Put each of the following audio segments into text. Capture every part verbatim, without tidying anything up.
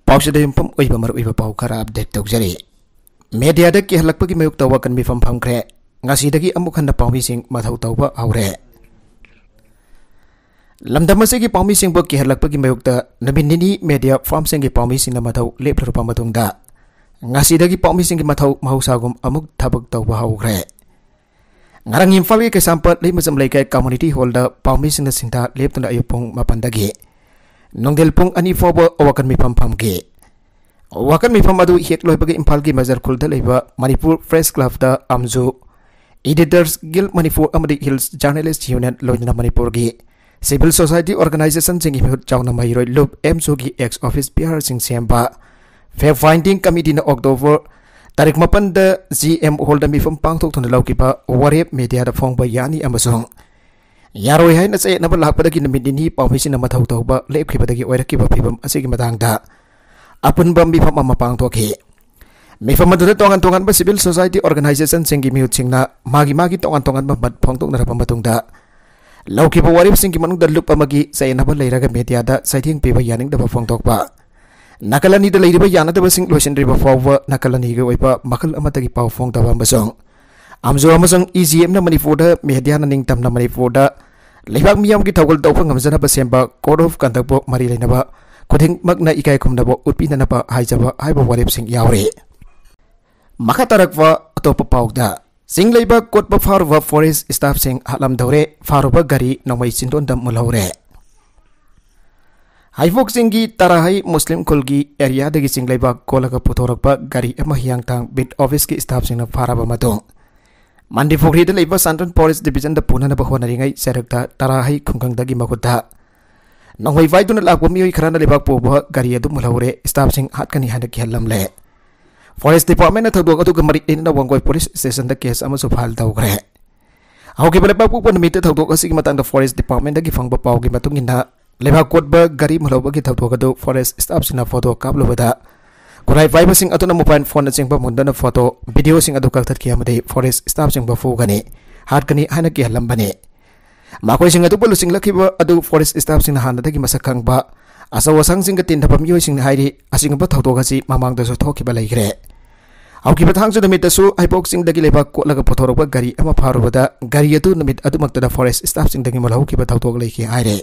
ꯄꯥꯎꯁꯤꯗ ꯌꯨꯝꯐꯝ ꯑꯣꯏꯕ ꯃꯔꯨꯑꯣꯏꯕ ꯄꯥꯎ ꯈꯔ ꯑꯞꯗꯦꯠ ꯇꯧꯖꯔꯤ꯫ ꯃꯦꯗꯤꯌꯥꯗ ꯀꯤꯍꯜꯂꯛꯄꯒꯤ ꯃꯥꯌꯣꯛꯇ ꯋꯥꯀꯟ ꯃꯤꯐꯝ ꯐꯝꯈ꯭ꯔꯦ꯫ ꯉꯁꯤꯗꯒꯤ ꯑꯃꯨꯛ ꯍꯟꯅ ꯄꯥꯎꯃꯤꯁꯤꯡ ꯃꯊꯧ ꯇꯧꯕ ꯍꯧꯔꯦ꯫ ꯂꯝꯗꯝ ꯑꯁꯤꯒꯤ ꯄꯥꯎꯃꯤꯁꯤꯡꯕꯨ ꯀꯤꯍꯜꯂꯛꯄꯒꯤ ꯃꯥꯌꯣꯛꯇ ꯅꯨꯃꯤꯠ ꯅꯤꯅꯤ ꯃꯦꯗꯤꯌꯥ ꯐꯥꯔꯝꯁꯤꯡꯒꯤ ꯄꯥꯎꯃꯤꯁꯤꯡꯅ ꯃꯊꯧ ꯂꯦꯞꯂꯨꯔꯕ ꯃꯇꯨꯡꯗ, ꯉꯁꯤꯗꯒꯤ ꯄꯥꯎꯃꯤꯁꯤꯡꯒꯤ ꯃꯊꯧ ꯃꯍꯧꯁꯥꯒꯨꯝ ꯑꯃꯨꯛ ꯊꯕꯛ ꯇꯧꯕ ꯍꯧꯈ꯭ꯔꯦ꯫ ꯉꯔꯥꯡ ꯏꯝꯐꯥꯜꯒꯤ ꯀꯩꯁꯥꯝꯄꯥꯠ ꯂꯩꯃꯖꯝ ꯂꯩꯀꯥꯏ ꯀꯝꯃꯨꯅꯤꯇꯤ ꯍꯣꯜꯗ ꯄꯥꯎꯃꯤꯁꯤꯡꯅ ꯁꯤꯟꯊꯥ ꯂꯦꯞꯇꯨꯅ ꯑꯌꯨꯛ ꯄꯨꯡ ꯃꯥꯄꯟꯗꯒꯤ ꯅꯨꯡꯊꯤꯜ ꯄꯨꯡ ꯑꯅꯤ ꯐꯥꯎꯕ ꯋꯥꯀꯟ ꯃꯤꯐꯝ ꯐꯝꯈꯤ꯫ ꯋꯥꯀꯟ ꯃꯤꯐꯝ ꯑꯗꯨ ꯍꯦꯛ ꯂꯣꯏꯕꯒ ꯏꯝꯐꯥꯜꯒꯤ ꯃꯖꯔ ꯈꯨꯜꯗ ꯂꯩꯕ ꯃꯅꯤꯄꯨꯔ ꯄ꯭ꯔꯦꯁ ꯀ꯭ꯂꯕꯇ ꯑꯝꯖꯨ, ꯏꯗꯤꯇꯔꯁ ꯒꯤꯜ ꯃꯅꯤꯄꯨꯔ ꯑꯃꯗꯤ ꯍꯤꯜꯁ ꯖꯔꯅꯦꯂꯤꯁ ꯌꯨꯅꯤꯌꯟ, ꯂꯣꯏꯅꯅ ꯃꯅꯤꯄꯨꯔꯒꯤ ꯁꯤꯚꯤꯜ ꯁꯣꯁꯥꯏꯇꯤ ꯑꯣꯔꯒꯅꯥꯏꯖꯦꯁꯟꯁꯤꯡꯒꯤ ꯃꯤꯍꯨꯠ ꯆꯥꯎꯅ ꯃꯍꯩꯔꯣꯏ ꯂꯨꯞ ꯑꯦꯝꯁꯨꯒꯤ ꯑꯦꯛꯁ ꯑꯣꯐꯤꯁ ꯕꯤꯌꯥꯔꯁꯤꯡ ꯁꯦꯝꯕ ꯐꯦꯛ ꯐꯥꯏꯟꯗꯤꯡ ꯀꯃꯤꯇꯤꯅ ꯑꯣꯛꯇꯣꯕꯔ ꯇꯥꯔꯤꯛ ꯃꯥꯄꯟꯗ ꯖꯤ ꯑꯦꯝ ꯍꯣꯜꯗ ꯃꯤꯐꯝ ꯄꯥꯡꯊꯣꯛꯇꯨꯅ ꯂꯧꯈꯤꯕ ꯋꯥꯔꯦꯞ ꯃꯦꯗꯤꯌꯥꯗ ꯐꯣꯡꯕ ꯌꯥꯅꯤ ꯑꯃꯁꯨꯡ ꯌꯥꯔꯣꯏ ꯍꯥꯏꯅ ꯆꯌꯦꯠꯅꯕ ꯂꯥꯛꯄꯗꯒꯤ ꯅꯨꯃꯤꯠ ꯅꯤꯅꯤ ꯄꯥꯎꯃꯤꯁꯤꯡꯅ ꯃꯊꯧ ꯇꯧꯕ ꯂꯦꯞꯈꯤꯕꯗꯒꯤ ꯑꯣꯏꯔꯛꯈꯤꯕ ꯐꯤꯕꯝ ꯑꯁꯤꯒꯤ ꯃꯇꯥꯡꯗ ꯑꯄꯨꯟꯕ ꯃꯤꯐꯝ ꯑꯃ ꯄꯥꯡꯊꯣꯛꯈꯤ꯫ ꯃꯤꯐꯝ ꯑꯗꯨꯗ ꯇꯣꯉꯥꯟ ꯇꯣꯉꯥꯟꯕ ꯁꯤꯚꯤꯜ ꯁꯣꯁꯥꯏꯇꯤ ꯑꯣꯔꯒꯅꯥꯏꯖꯦꯁꯟꯁꯤꯡꯒꯤ ꯃꯤꯍꯨꯠꯁꯤꯡꯅ ꯃꯥꯒꯤ ꯃꯥꯒꯤ ꯇꯣꯉꯥꯟ ꯇꯣꯉꯥꯟꯕ ꯃꯠ ꯐꯣꯡꯗꯣꯛꯅꯔꯕ ꯃꯇꯨꯡꯗ, ꯂꯧꯈꯤꯕ ꯋꯥꯔꯦꯞꯁꯤꯡꯒꯤ ꯃꯅꯨꯡꯗ ꯂꯨꯞ ꯑꯃꯒꯤ ꯆꯌꯦꯠꯅꯕ ꯂꯩꯔꯒ ꯃꯦꯗꯤꯌꯥꯗ ꯆꯩꯊꯦꯡ ꯄꯤꯕ ꯌꯥꯅꯤꯡꯗꯕ ꯐꯣꯡꯗꯣꯛꯄ, ꯅꯥꯀꯜ ꯑꯅꯤꯗ ꯂꯩꯔꯤꯕ ꯌꯥꯅꯗꯕꯁꯤꯡ ꯂꯣꯏꯁꯤꯟꯗ꯭ꯔꯤꯕ ꯐꯥꯎꯕ ꯅꯥꯀꯜ ꯑꯅꯤꯒꯤ ꯑꯣꯏꯕ ꯃꯈꯜ ꯑꯃꯠꯇꯒꯤ ꯄꯥꯎ ꯐꯣꯡꯗꯕ ꯑꯃꯁꯨꯡ ꯑꯝꯖꯨ ꯑꯃꯁꯨꯡ ꯏ ꯖꯤ ꯑꯦꯝꯅ ꯃꯅꯤꯄꯨꯔꯗ ꯃꯦꯗꯤꯌꯥꯅ ꯅꯤꯡꯇꯝꯅ ꯃꯅꯤꯄꯨꯔꯗ ꯂꯩꯕꯥꯛ ꯃꯤꯌꯥꯝꯒꯤ ꯊꯧꯒꯜ ꯇꯧꯕ ꯉꯝꯖꯅꯕ ꯁꯦꯝꯕ ꯀꯣꯗ ꯑꯣꯐ ꯀꯟꯗꯛꯄꯨ ꯃꯔꯤ ꯂꯩꯅꯕ ꯈꯨꯗꯤꯡꯃꯛꯅ ꯏꯀꯥꯏ ꯈꯨꯝꯅꯕ ꯎꯠꯄꯤꯅꯅꯕ ꯍꯥꯏꯖꯕ ꯍꯥꯏꯕ ꯋꯥꯔꯦꯞꯁꯤꯡ ꯌꯥꯎꯔꯤ꯫ ꯃꯈꯥ ꯇꯥꯔꯛꯄ ꯑꯇꯣꯞꯄ ꯄꯥꯎꯗ, ꯆꯤꯡ ꯂꯩꯕꯥꯛ ꯀꯣꯠꯄ ꯐꯥꯔꯨꯕ ꯐꯣꯔꯦꯁ ꯁ꯭ꯇꯥꯐꯁꯤꯡ ꯍꯥꯠꯂꯝꯗꯧꯔꯦ, ꯐꯥꯔꯨꯕ ꯒꯥꯔꯤ ꯅꯣꯡꯃꯩ ꯆꯤꯟꯗꯣꯟꯗ ꯃꯨꯜꯍꯧꯔꯦ꯫ ꯍꯩꯐꯣꯛ ꯆꯤꯡꯒꯤ ꯇꯔꯥꯍꯩ ꯃꯨꯁꯂꯤꯝ ꯈꯨꯜꯒꯤ ꯑꯦꯔꯤꯌꯥꯗꯒꯤ ꯆꯤꯡ ꯂꯩꯕꯥꯛ ꯀꯣꯠꯂꯒ ꯄꯨꯊꯣꯔꯛꯄ ꯒꯥꯔꯤ ꯑꯃ ꯍꯤꯌꯥꯡꯊꯥꯡ ꯕꯤꯠ ꯑꯣꯐꯤꯁꯀꯤ ꯁ꯭ꯇꯥꯐꯁꯤꯡꯅ ꯐꯥꯔꯕ ꯃꯇꯨꯡ, ꯃꯟꯗꯤꯄꯨꯈ꯭ꯔꯤꯗ ꯂꯩꯕ ꯁꯟꯇ꯭ꯔꯦꯜ ꯐꯣꯔꯦꯁ ꯗꯤꯕꯤꯖꯟꯗ ꯄꯨꯅꯅꯕ ꯍꯣꯠꯅꯔꯤꯉꯩ ꯆꯩꯔꯛꯇ ꯇꯔꯥꯍꯩ ꯈꯨꯡꯒꯪꯗꯒꯤ ꯃꯈꯨꯠꯇ ꯅꯣꯡꯃꯩ ꯄꯥꯏꯗꯨꯅ ꯂꯥꯛꯄ ꯃꯤꯑꯣꯏ ꯈꯔꯅ ꯂꯩꯕꯥꯛ ꯄꯨꯕ ꯒꯥꯔꯤ ꯑꯗꯨ ꯃꯨꯜꯍꯧꯔꯦ, ꯁ꯭ꯇꯥꯐꯁꯤꯡ ꯍꯥꯠꯀꯅꯤ ꯍꯥꯏꯅ ꯀꯤꯍꯜꯂꯝꯂꯦ꯫ ꯐꯣꯔꯦꯁ ꯗꯤꯄꯥꯔꯠꯃꯦꯟꯅ ꯊꯧꯗꯣꯛ ꯑꯗꯨꯒ ꯃꯔꯤ ꯂꯩꯅꯅ ꯋꯥꯡꯒꯣꯏ ꯄꯨꯂꯤꯁ ꯁ꯭ꯇꯦꯁꯟꯗ ꯀꯦꯁ ꯑꯃꯁꯨ ꯐꯥꯏꯜ ꯇꯧꯈ꯭ꯔꯦ꯫ ꯍꯧꯈꯤꯕ ꯂꯩꯕꯥꯛꯄꯣꯛꯄ ꯅꯨꯃꯤꯠꯇ ꯊꯧꯗꯣꯛ ꯑꯁꯤꯒꯤ ꯃꯇꯥꯡꯗ ꯐꯣꯔꯦꯁ ꯗꯤꯄꯥꯔꯠꯃꯦꯟꯗꯒꯤ ꯐꯪꯕ ꯄꯥꯎꯒꯤ ꯃꯇꯨꯡ ꯏꯟꯅ, ꯂꯩꯕꯥꯛ ꯀꯣꯠꯄ ꯒꯥꯔꯤ ꯃꯨꯜꯍꯧꯕꯒꯤ ꯊꯧꯗꯣꯛ ꯑꯗꯨ ꯐꯣꯔꯦꯁ ꯁ꯭ꯇꯥꯐꯁꯤꯡꯅ ꯐꯣꯇꯣ ꯀꯥꯞꯂꯨꯕꯗ, ꯈꯨꯠꯂꯥꯏ ꯄꯥꯏꯕꯁꯤꯡ ꯑꯗꯨꯅ ꯃꯣꯕꯥꯏꯜ ꯐꯣꯟꯅꯆꯤꯡꯕ ꯃꯨꯟꯗꯨꯅ ꯐꯣꯇꯣ, ꯚꯤꯗꯤꯑꯣꯁꯤꯡ ꯑꯗꯨ ꯀꯛꯊꯠꯈꯤ ꯑꯃꯗꯤ ꯐꯣꯔꯦꯁ ꯁ꯭ꯇꯥꯐꯁꯤꯡꯕꯨ ꯐꯨꯒꯅꯤ, ꯍꯥꯠꯀꯅꯤ ꯍꯥꯏꯅ ꯀꯤꯍꯜꯂꯝꯕꯅꯤ꯫ ꯃꯈꯣꯏꯁꯤꯡ ꯑꯗꯨꯕꯨ ꯂꯨꯆꯤꯡꯂꯛꯈꯤꯕ ꯑꯗꯨ ꯐꯣꯔꯦꯁ ꯁ꯭ꯇꯥꯐꯁꯤꯡꯅ ꯍꯥꯟꯅꯗꯒꯤ ꯃꯁꯛ ꯈꯪꯕ ꯑꯆꯧ ꯑꯁꯥꯡꯁꯤꯡꯒ ꯇꯤꯟꯅꯕ ꯃꯤꯑꯣꯏꯁꯤꯡꯅ ꯍꯥꯏꯔꯤ, ꯑꯁꯤꯒꯨꯝꯕ ꯊꯧꯗꯣꯛ ꯑꯁꯤ ꯃꯃꯥꯡꯗꯁꯨ ꯊꯣꯛꯈꯤꯕ ꯂꯩꯈ꯭ꯔꯦ꯫ ꯍꯧꯈꯤꯕ ꯊꯥꯡꯖ ꯅꯨꯃꯤꯠꯇꯁꯨ ꯍꯩꯕꯣꯛ ꯆꯤꯡꯗꯒꯤ ꯂꯩꯕꯥꯛ ꯀꯣꯠꯂꯒ ꯄꯨꯊꯣꯔꯛꯄ ꯒꯥꯔꯤ ꯑꯃ ꯐꯥꯔꯨꯕꯗ ꯒꯥꯔꯤ ꯑꯗꯨ ꯅꯨꯃꯤꯠ ꯑꯗꯨꯃꯛꯇꯗ ꯐꯣꯔꯦꯁ ꯁ꯭ꯇꯥꯐꯁꯤꯡꯗꯒꯤ ꯃꯨꯜꯍꯧꯈꯤꯕ ꯊꯧꯗꯣꯛ ꯂꯩꯈꯤ ꯍꯥꯏꯔꯦ꯫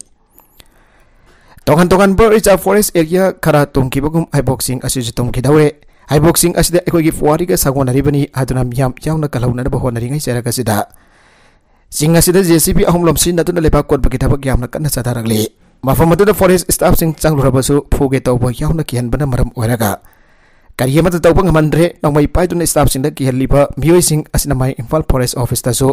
ꯇꯣꯉꯥꯟ ꯇꯣꯉꯥꯟꯕ ꯔꯤꯖꯥꯔꯚ ꯐꯣꯔꯦꯁ ꯑꯦꯔꯤꯌꯥ ꯈꯔ ꯇꯨꯝꯈꯤꯕꯒꯨꯝ ꯍꯩꯕꯣꯛ ꯆꯤꯡ ꯑꯁꯤꯁꯨ ꯇꯨꯝꯈꯤꯗꯧꯔꯦ꯫ ꯍꯩꯕꯣꯛ ꯆꯤꯡ ꯑꯁꯤꯗ ꯑꯩꯈꯣꯏꯒꯤ ꯄꯨꯋꯥꯔꯤꯒ ꯁꯥꯒꯣꯟꯅꯔꯤꯕꯅꯤ ꯍꯥꯏꯗꯨꯅ ꯃꯤꯌꯥꯝ ꯌꯥꯎꯅ ꯀꯜꯍꯧꯅꯅꯕ ꯍꯣꯠꯅꯔꯤꯉꯩ ꯆꯩꯔꯛ ꯑꯁꯤꯗ ꯆꯤꯡ ꯑꯁꯤꯗ ꯖꯦ ꯁꯤ ꯕꯤ ꯑꯍꯨꯝ ꯂꯣꯝ ꯁꯤꯖꯤꯟꯅꯗꯨꯅ ꯂꯩꯕꯥꯛ ꯀꯣꯠꯄꯒꯤ ꯊꯕꯛ ꯌꯥꯝꯅ ꯀꯟꯅ ꯆꯠꯊꯔꯛꯂꯤ꯫ ꯃꯐꯝ ꯑꯗꯨꯗ ꯐꯣꯔꯦꯁ ꯁ꯭ꯇꯥꯐꯁꯤꯡ ꯆꯪꯂꯨꯔꯕꯁꯨ ꯐꯨꯒꯦ ꯇꯧꯕ ꯌꯥꯎꯅ ꯀꯤꯍꯟꯕꯅ ꯃꯔꯝ ꯑꯣꯏꯔꯒ ꯀꯔꯤ ꯑꯃꯠꯇ ꯇꯧꯕ ꯉꯝꯍꯟꯗ꯭ꯔꯦ꯫ ꯅꯣꯡꯃꯩ ꯄꯥꯏꯗꯨꯅ ꯁ꯭ꯇꯥꯐꯁꯤꯡꯗ ꯀꯤꯍꯜꯂꯤꯕ ꯃꯤꯑꯣꯏꯁꯤꯡ ꯑꯁꯤꯅ ꯃꯌꯥꯏ ꯏꯝꯐꯥꯜ ꯐꯣꯔꯦꯁ ꯑꯣꯐꯤꯁꯇꯁꯨ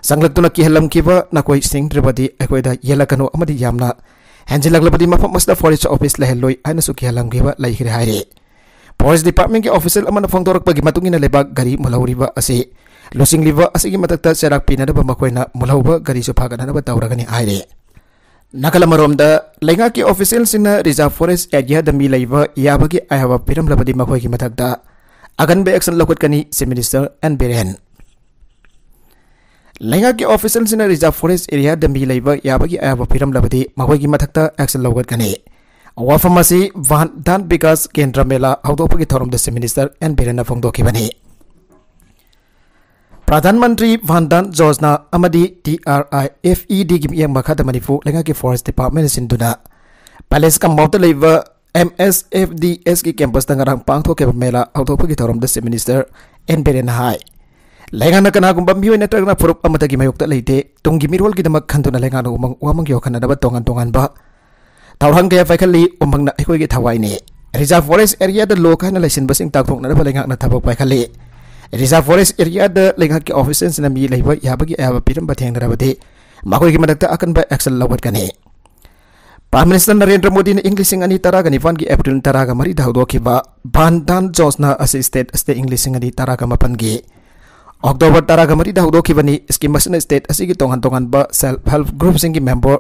ꯆꯪꯂꯛꯇꯨꯅ ꯀꯤꯍꯜꯂꯝꯈꯤꯕ, "ꯅꯈꯣꯏ ꯁꯤꯡꯗ꯭ꯔꯕꯗꯤ ꯑꯩꯈꯣꯏꯗ ꯌꯦꯜꯂꯛꯀꯅꯨ ꯑꯃꯗꯤ ꯌꯥꯝꯅ ꯍꯦꯟꯖꯤꯜꯂꯛꯂꯕꯗꯤ ꯃꯐꯝ ꯑꯁꯤꯗ ꯐꯣꯔꯦꯁ ꯑꯣꯐꯤꯁ ꯂꯩꯍꯜꯂꯣꯏ" ꯍꯥꯏꯅꯁꯨ ꯀꯤꯍꯜꯂꯝꯈꯤꯕ ꯂꯩꯈ꯭ꯔꯦ ꯍꯥꯏꯔꯤ꯫ ꯐꯣꯔꯦꯁ ꯗꯤꯄꯥꯔꯠꯃꯦꯟꯒꯤ ꯑꯣꯐꯤꯁꯤꯌꯦꯜ ꯑꯃꯅ ꯐꯣꯡꯗꯣꯔꯛꯄꯒꯤ ꯃꯇꯨꯡ ꯏꯟꯅ ꯂꯩꯕꯥꯛ ꯒꯥꯔꯤ ꯃꯨꯜꯍꯧꯔꯤꯕ ꯑꯁꯤ ꯂꯨꯆꯤꯡꯂꯤꯕ ꯑꯁꯤꯒꯤ ꯃꯊꯛꯇ ꯆꯩꯔꯥꯛ ꯄꯤꯅꯅꯕ ꯃꯈꯣꯏꯅ ꯃꯨꯜꯍꯧꯕ ꯒꯥꯔꯤꯁꯨ ꯐꯥꯒꯠꯅꯅꯕ ꯇꯧꯔꯒꯅꯤ ꯍꯥꯏꯔꯤ꯫ ꯅꯥꯀꯜ ꯑꯃꯔꯣꯝꯗ, ꯂꯩꯉꯥꯛꯀꯤ ꯑꯣꯐꯤꯁꯤꯌꯦꯜꯁꯤꯡꯅ ꯔꯤꯖꯥꯔꯚ ꯐꯣꯔꯦꯁ ꯑꯦꯔꯤꯌꯥꯗ ꯃꯤ ꯂꯩꯕ ꯌꯥꯕꯒꯤ ꯑꯌꯥꯕ ꯄꯤꯔꯝꯂꯕꯗꯤ ꯃꯈꯣꯏꯒꯤ ꯃꯊꯛꯇ ꯑꯀꯟꯕ ꯑꯦꯛꯁꯟ ꯂꯧꯈꯠꯀꯅꯤ, ꯆꯤꯐ ꯃꯤꯅꯤꯁꯇꯔ ꯑꯦꯟ ꯕꯤꯔꯦꯟ꯫ ꯂꯩꯉꯥꯛꯀꯤ ꯑꯣꯐꯤꯁꯤꯌꯦꯜꯁꯤꯡꯅ ꯔꯤꯖꯥꯔꯚ ꯐꯣꯔꯦꯁ ꯑꯦꯔꯤꯌꯥꯗ ꯃꯤ ꯂꯩꯕ ꯌꯥꯕꯒꯤ ꯑꯌꯥꯕ ꯄꯤꯔꯝꯂꯕꯗꯤ ꯃꯈꯣꯏꯒꯤ ꯃꯊꯛꯇ ꯑꯦꯛꯁꯟ ꯂꯧꯈꯠꯀꯅꯤ꯫ ꯋꯥꯐꯝ ꯑꯁꯤ ꯚꯥꯟ ꯙꯥꯟ ꯕꯤꯀꯥꯁ ꯀꯦꯟꯗ꯭ꯔ ꯃꯦꯂꯥ ꯍꯧꯗꯣꯛꯄꯒꯤ ꯊꯧꯔꯝꯗ chief minister and ꯕꯤꯔꯦꯟꯅ ꯐꯣꯡꯗꯣꯛꯈꯤꯕꯅꯤ꯫ Pradhan Mantri van Dhan Yojana ꯑꯃꯗꯤ ꯇꯤ ꯑꯥꯔ ꯑꯥꯏ ꯑꯦꯐ ꯏ ꯗꯤꯒꯤ ꯃꯤꯠꯌꯦꯡ ꯃꯈꯥꯗ ꯃꯅꯤꯄꯨꯔ ꯂꯩꯉꯥꯛꯀꯤ ꯐꯣꯔꯦꯁ ꯗꯤꯄꯥꯔꯠꯃꯦꯟꯅ ꯁꯤꯟꯗꯨꯅ ꯄꯦꯂꯦꯁ ꯀꯝꯄꯥꯎꯟꯗ ꯂꯩꯕ ꯑꯦꯝ ꯑꯦꯁ ꯑꯦꯐ ꯗꯤ ꯑꯦꯁꯀꯤ ꯀꯦꯝꯄꯁꯇ ꯉꯔꯥꯡ ꯄꯥꯡꯊꯣꯛꯈꯤꯕ ꯃꯦꯂꯥ ꯍꯧꯗꯣꯛꯄꯒꯤ ꯊꯧꯔꯝꯗ ꯆꯤꯐ ꯃꯤꯅꯤꯁꯇꯔ ꯑꯦꯟ ꯕꯤꯔꯦꯟꯅ ꯍꯥꯏ, ꯂꯩꯉꯥꯛꯅ ꯀꯅꯥꯒꯨꯝꯕ ꯃꯤꯑꯣꯏ ꯅꯠꯇ꯭ꯔꯒꯅ ꯐꯨꯔꯨꯞ ꯑꯃꯠꯇꯒꯤ ꯃꯥꯌꯣꯛꯇ ꯂꯩꯇꯦ꯫ ꯇꯨꯡꯒꯤ ꯃꯤꯔꯣꯜꯒꯤꯗꯃꯛ ꯈꯟꯗꯨꯅ ꯂꯩꯉꯥꯛꯅ ꯎꯃꯪ ꯋꯥꯃꯪ ꯌꯣꯛꯍꯟꯅꯅꯕ ꯇꯣꯉꯥꯟ ꯇꯣꯉꯥꯟꯕ ꯊꯧꯔꯥꯡ ꯀꯌꯥ ꯄꯥꯏꯈꯠꯂꯤ꯫ ꯎꯃꯪꯅ ꯑꯩꯈꯣꯏꯒꯤ ꯊꯋꯥꯏꯅꯤ꯫ ꯔꯤꯖꯥꯔꯚ ꯐꯣꯔꯦꯁ ꯑꯦꯔꯤꯌꯥꯗ ꯂꯣ ꯀꯥꯏꯅ ꯂꯩꯁꯤꯟꯕꯁꯤꯡ ꯇꯥꯛꯊꯣꯛꯅꯅꯕ ꯂꯩꯉꯥꯛꯅ ꯊꯕꯛ ꯄꯥꯏꯈꯠꯂꯤ꯫ ꯔꯤꯖꯥꯔꯚ ꯐꯣꯔꯦꯁ ꯑꯦꯔꯤꯌꯥꯗ ꯂꯩꯉꯥꯛꯀꯤ ꯑꯣꯐꯤꯁꯤꯌꯦꯜꯁꯤꯡꯅ ꯃꯤ ꯂꯩꯕ ꯌꯥꯕꯒꯤ ꯑꯌꯥꯕ ꯄꯤꯔꯝꯕ ꯊꯦꯡꯅꯔꯕꯗꯤ ꯃꯈꯣꯏꯒꯤ ꯃꯊꯛꯇ ꯑꯀꯟꯕ ꯑꯦꯛꯁꯟ ꯂꯧꯈꯠꯀꯅꯤ꯫ ꯄ꯭ꯔꯥꯏꯝ ꯃꯤꯅꯤꯁꯇꯔ ꯅꯔꯦꯟꯗ꯭ꯔ ꯃꯣꯗꯤꯅ ꯏꯪ ꯂꯤꯁꯤꯡ ꯑꯅꯤ ꯇꯔꯥꯒ ꯅꯤꯄꯥꯟꯒꯤ ꯑꯦꯄ꯭ꯔꯤꯜ ꯇꯔꯥꯒ ꯃꯔꯤꯗ ꯍꯧꯗꯣꯛꯈꯤꯕ ꯚꯥꯟ ꯙꯥꯟ ꯌꯣꯖꯅꯥ ꯑꯁꯤ ꯁ꯭ꯇꯦꯠ ꯑꯁꯤꯗ ꯏꯪ ꯂꯤꯁꯤꯡ ꯑꯅꯤ ꯇꯔꯥꯒ ꯃꯥꯄꯟꯒꯤ ꯑꯣꯛꯇꯣꯕꯔ ꯇꯔꯥꯒ ꯃꯔꯤꯗ ꯍꯧꯗꯣꯛꯈꯤꯕꯅꯤ꯫ ꯁ꯭ꯀꯤꯝ ꯑꯁꯤꯅ ꯁ꯭ꯇꯦꯠ ꯑꯁꯤꯒꯤ ꯇꯣꯉꯥꯟ ꯇꯣꯉꯥꯟꯕ ꯁꯦꯜꯐ ꯍꯦꯜꯞ ꯒ꯭ꯔꯨꯞꯁꯤꯡꯒꯤ ꯃꯦꯝꯕꯔ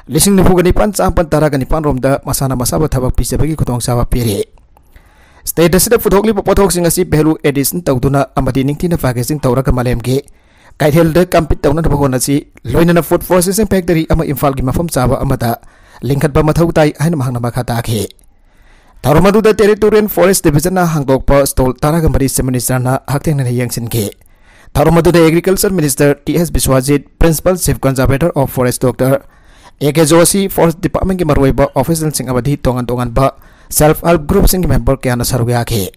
ꯂꯤꯁꯤꯡ ꯅꯤꯐꯨꯒ ꯅꯤꯄꯥꯟ ꯆꯥꯝꯃꯥꯄꯟ ꯇꯔꯥꯒ ꯅꯤꯄꯥꯟ ꯔꯣꯝꯗ ꯃꯁꯥꯅ ꯃꯁꯥꯕꯨ ꯊꯕꯛ ꯄꯤꯖꯕꯒꯤ ꯈꯨꯗꯣꯡꯆꯥꯕ ꯄꯤꯔꯤ꯫ ꯁ꯭ꯇꯦꯠ ꯑꯁꯤꯗ ꯄꯨꯊꯣꯛꯂꯤꯕ ꯄꯣꯠꯊꯣꯛꯁꯤꯡ ꯑꯁꯤ ꯚꯦꯂꯨ ꯑꯦꯗꯤꯁꯟ ꯇꯧꯗꯨꯅ ꯑꯃꯗꯤ ꯅꯤꯡꯊꯤꯅ ꯄꯦꯀꯦꯖꯤꯡ ꯇꯧꯔꯒ ꯃꯥꯂꯦꯝꯒꯤ ꯀꯩꯊꯦꯜꯗ ꯀꯝꯄꯤꯠ ꯇꯧꯅꯅꯕ ꯍꯣꯠꯅꯁꯤ꯫ ꯂꯣꯏꯅꯅ ꯐꯨꯗ ꯄ꯭ꯔꯣꯁꯦꯁꯤꯡ ꯐꯦꯛꯇꯔꯤ ꯑꯃ ꯏꯝꯐꯥꯜꯒꯤ ꯃꯐꯝ ꯆꯥꯕ ꯑꯃꯗ ꯂꯤꯡꯈꯠꯄ ꯃꯊꯧ ꯇꯥꯏ ꯍꯥꯏꯅ ꯃꯍꯥꯛꯅ ꯃꯈꯥ ꯇꯥꯈꯤ꯫ ꯊꯧꯔꯝ ꯑꯗꯨꯗ Territorial Forest Division ꯅ ꯍꯥꯡꯗꯣꯛꯄ stall ꯇꯔꯥꯒ ꯃꯔꯤ Chief Minister ꯅ ꯍꯛꯊꯦꯡꯅꯅ ꯌꯦꯡꯁꯤꯟꯈꯤ꯫ ꯊꯧꯔꯝ ꯑꯗꯨꯗ Agriculture Minister T S Biswajit, Principal Chief Conservator of Forest Doctor A K Joshi, Forest Department ꯀꯤ ꯃꯔꯨꯑꯣꯏꯕ official ꯁꯤꯡ ꯑꯃꯗꯤ ꯇꯣꯉꯥꯟ ꯇꯣꯉꯥꯟꯕ self help group ꯁꯤꯡꯒꯤ member ꯀꯌꯥꯅ ꯁꯔꯨꯛ ꯌꯥꯈꯤ꯫